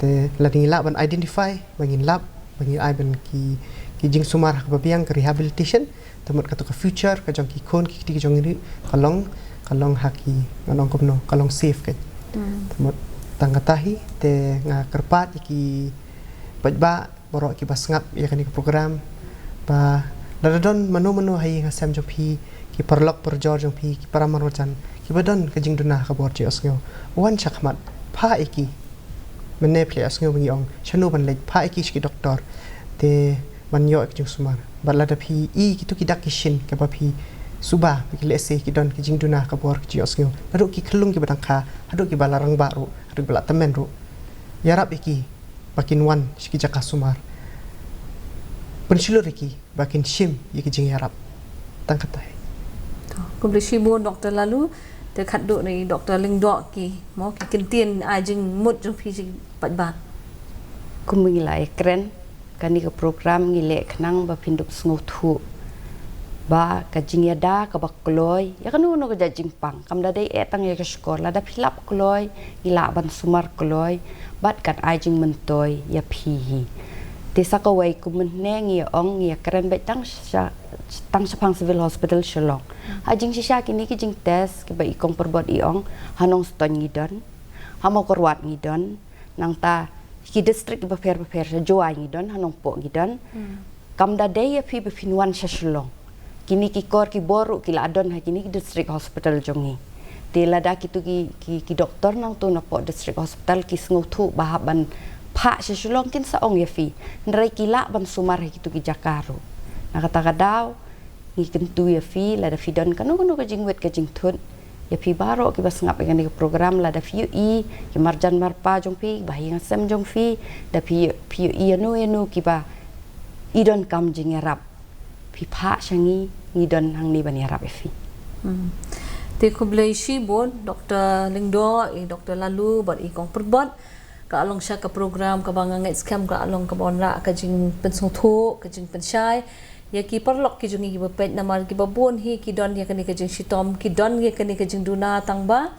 Te lada ngi lah ban identify, ba ngin lap, ba ngin ai ban ki, ki jingsumar ha kaba biang, ka rehabilitation, te mut katu ka future ka jong ki khun ki kti ka jong ngi ka long, ka long ha ki, ngan ong kumno, ka long safe ka. Te mut tang kata hi te nga kyrpad ïa ki paidbah baroh kiba sngap ïa kane ka program, ba lada don mano mano ha ïing ha sem jong phi, ki paralok parajor jong phi, ki para marjan kiba don ka jingduna ha ka bor jingïohsngew, wan shakhmat, phah ïa ki. Mynne phi leh ïohsngew ba ngi ong shano ban leit, phah ïa ki sha ki doktor, te ban ïoh ïa ka jingsumar. Bad lada phi i kitu ki dak ki shin kiba phi suba ba ki lehse ki don ka jingduna ha ka bor ka jingïohsngew, naduh ki khyllung kiba dang kha haduh kiba la rangbah ruh, haduh kiba la tymmen ruh, ïarap ïa ki ba kin wan sha ki jaka sumar. Pynshlur ïa ki ba kin shim ïa ki jingïarap. Tang kata hi. To, khublei shibun Doktor Laloo, te khatduh na i Doktor Lyngdoh, ki, mo, ki kyntien ai jingmut jong phi sha ki paidbah. Kumba ngi la ïakren, kane ka program ngi leh khnang ba phin dup sngewthuh ba ka jingïada kaba kloi ïa kano kano ka jait jingpang kam da dei eh tang ïa ka shkor, lada phi lap kloi ngi lah ban sumar kloi bad kan ai jingmyntoi ïa phi hi. Te sa kawei, kum mynne ngi ong ngi ïakren beit tang sha, tang shaphang Civil Hospital Shillong. Ha jingshisha kine ki jingtest kiba i Kong Pyrbot i ong, ha Nongstoiñ ngi don, ha Mawkyrwat ngi don, nangta ki district bapher bapher, sha Jowai ngi don, ha Nongpoh ngi don. Kam da dei ïa phi ba phin wan sha Shillong. Kine ki kor ki bor ruh ki la don ha kine ki district hospital jong ngi. Te lada kitu ki, ki, ki doktor nangtu napoh district hospital ki sngewthuh ba hap ban phah sha Shillong, kin sa ong ïa phi. Hynrei ki lah ban sumar ha kitu ki jaka ruh. Na kata ka daw ngi kyntu ïa phi, lada phi don kano kano ka jingwit ka jingthut, ïa phi baroh kiba sngap ïa kane ka program, lada phi ïohi ki marjan marpa jong phi, ba ha ïing ha sem jong phi, da phi, phi ïohi ïano ïano kiba i donkam jingïarap, phi phah sha ngi, ngi don hangne ban ïarap ïa phi. Te khublei shibun Doktor Lyngdoh, i Doktor Laloo bad i Kong Pyrbot. Ka long sha ka program kaba nga ngeit skhem ka long kaba wanrah ka jingpynsngewthuh, ka jingpynshai ïa ki paralok ki jong ngi kiba peit, namar kiba bun hi ki don ïa kane ka jingshitom, ki don ïa kane ka jingduna, tang ba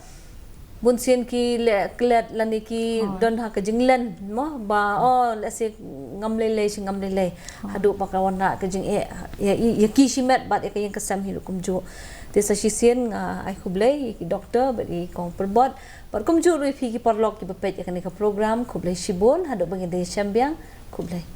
bunsien ki leh klet lane ki don ha ka jinglen, mo, ba, oh, lehse ngam lei lei shi ngam lei lei. Haduh ba ka wanrah ka jingeh ïa, ïa, ïa ki shimet bad ïa ka ïing ka sem hi ruh kumjuh. Te sa shisien nga ai khublei ïa ki doktor bad ïa i Kong Pyrbot bad kumjuh ruh ïa phi ki paralok kiba peit ïa kane ka program. Khublei shibun, haduh ba ngin da ïashem biang. Khublei.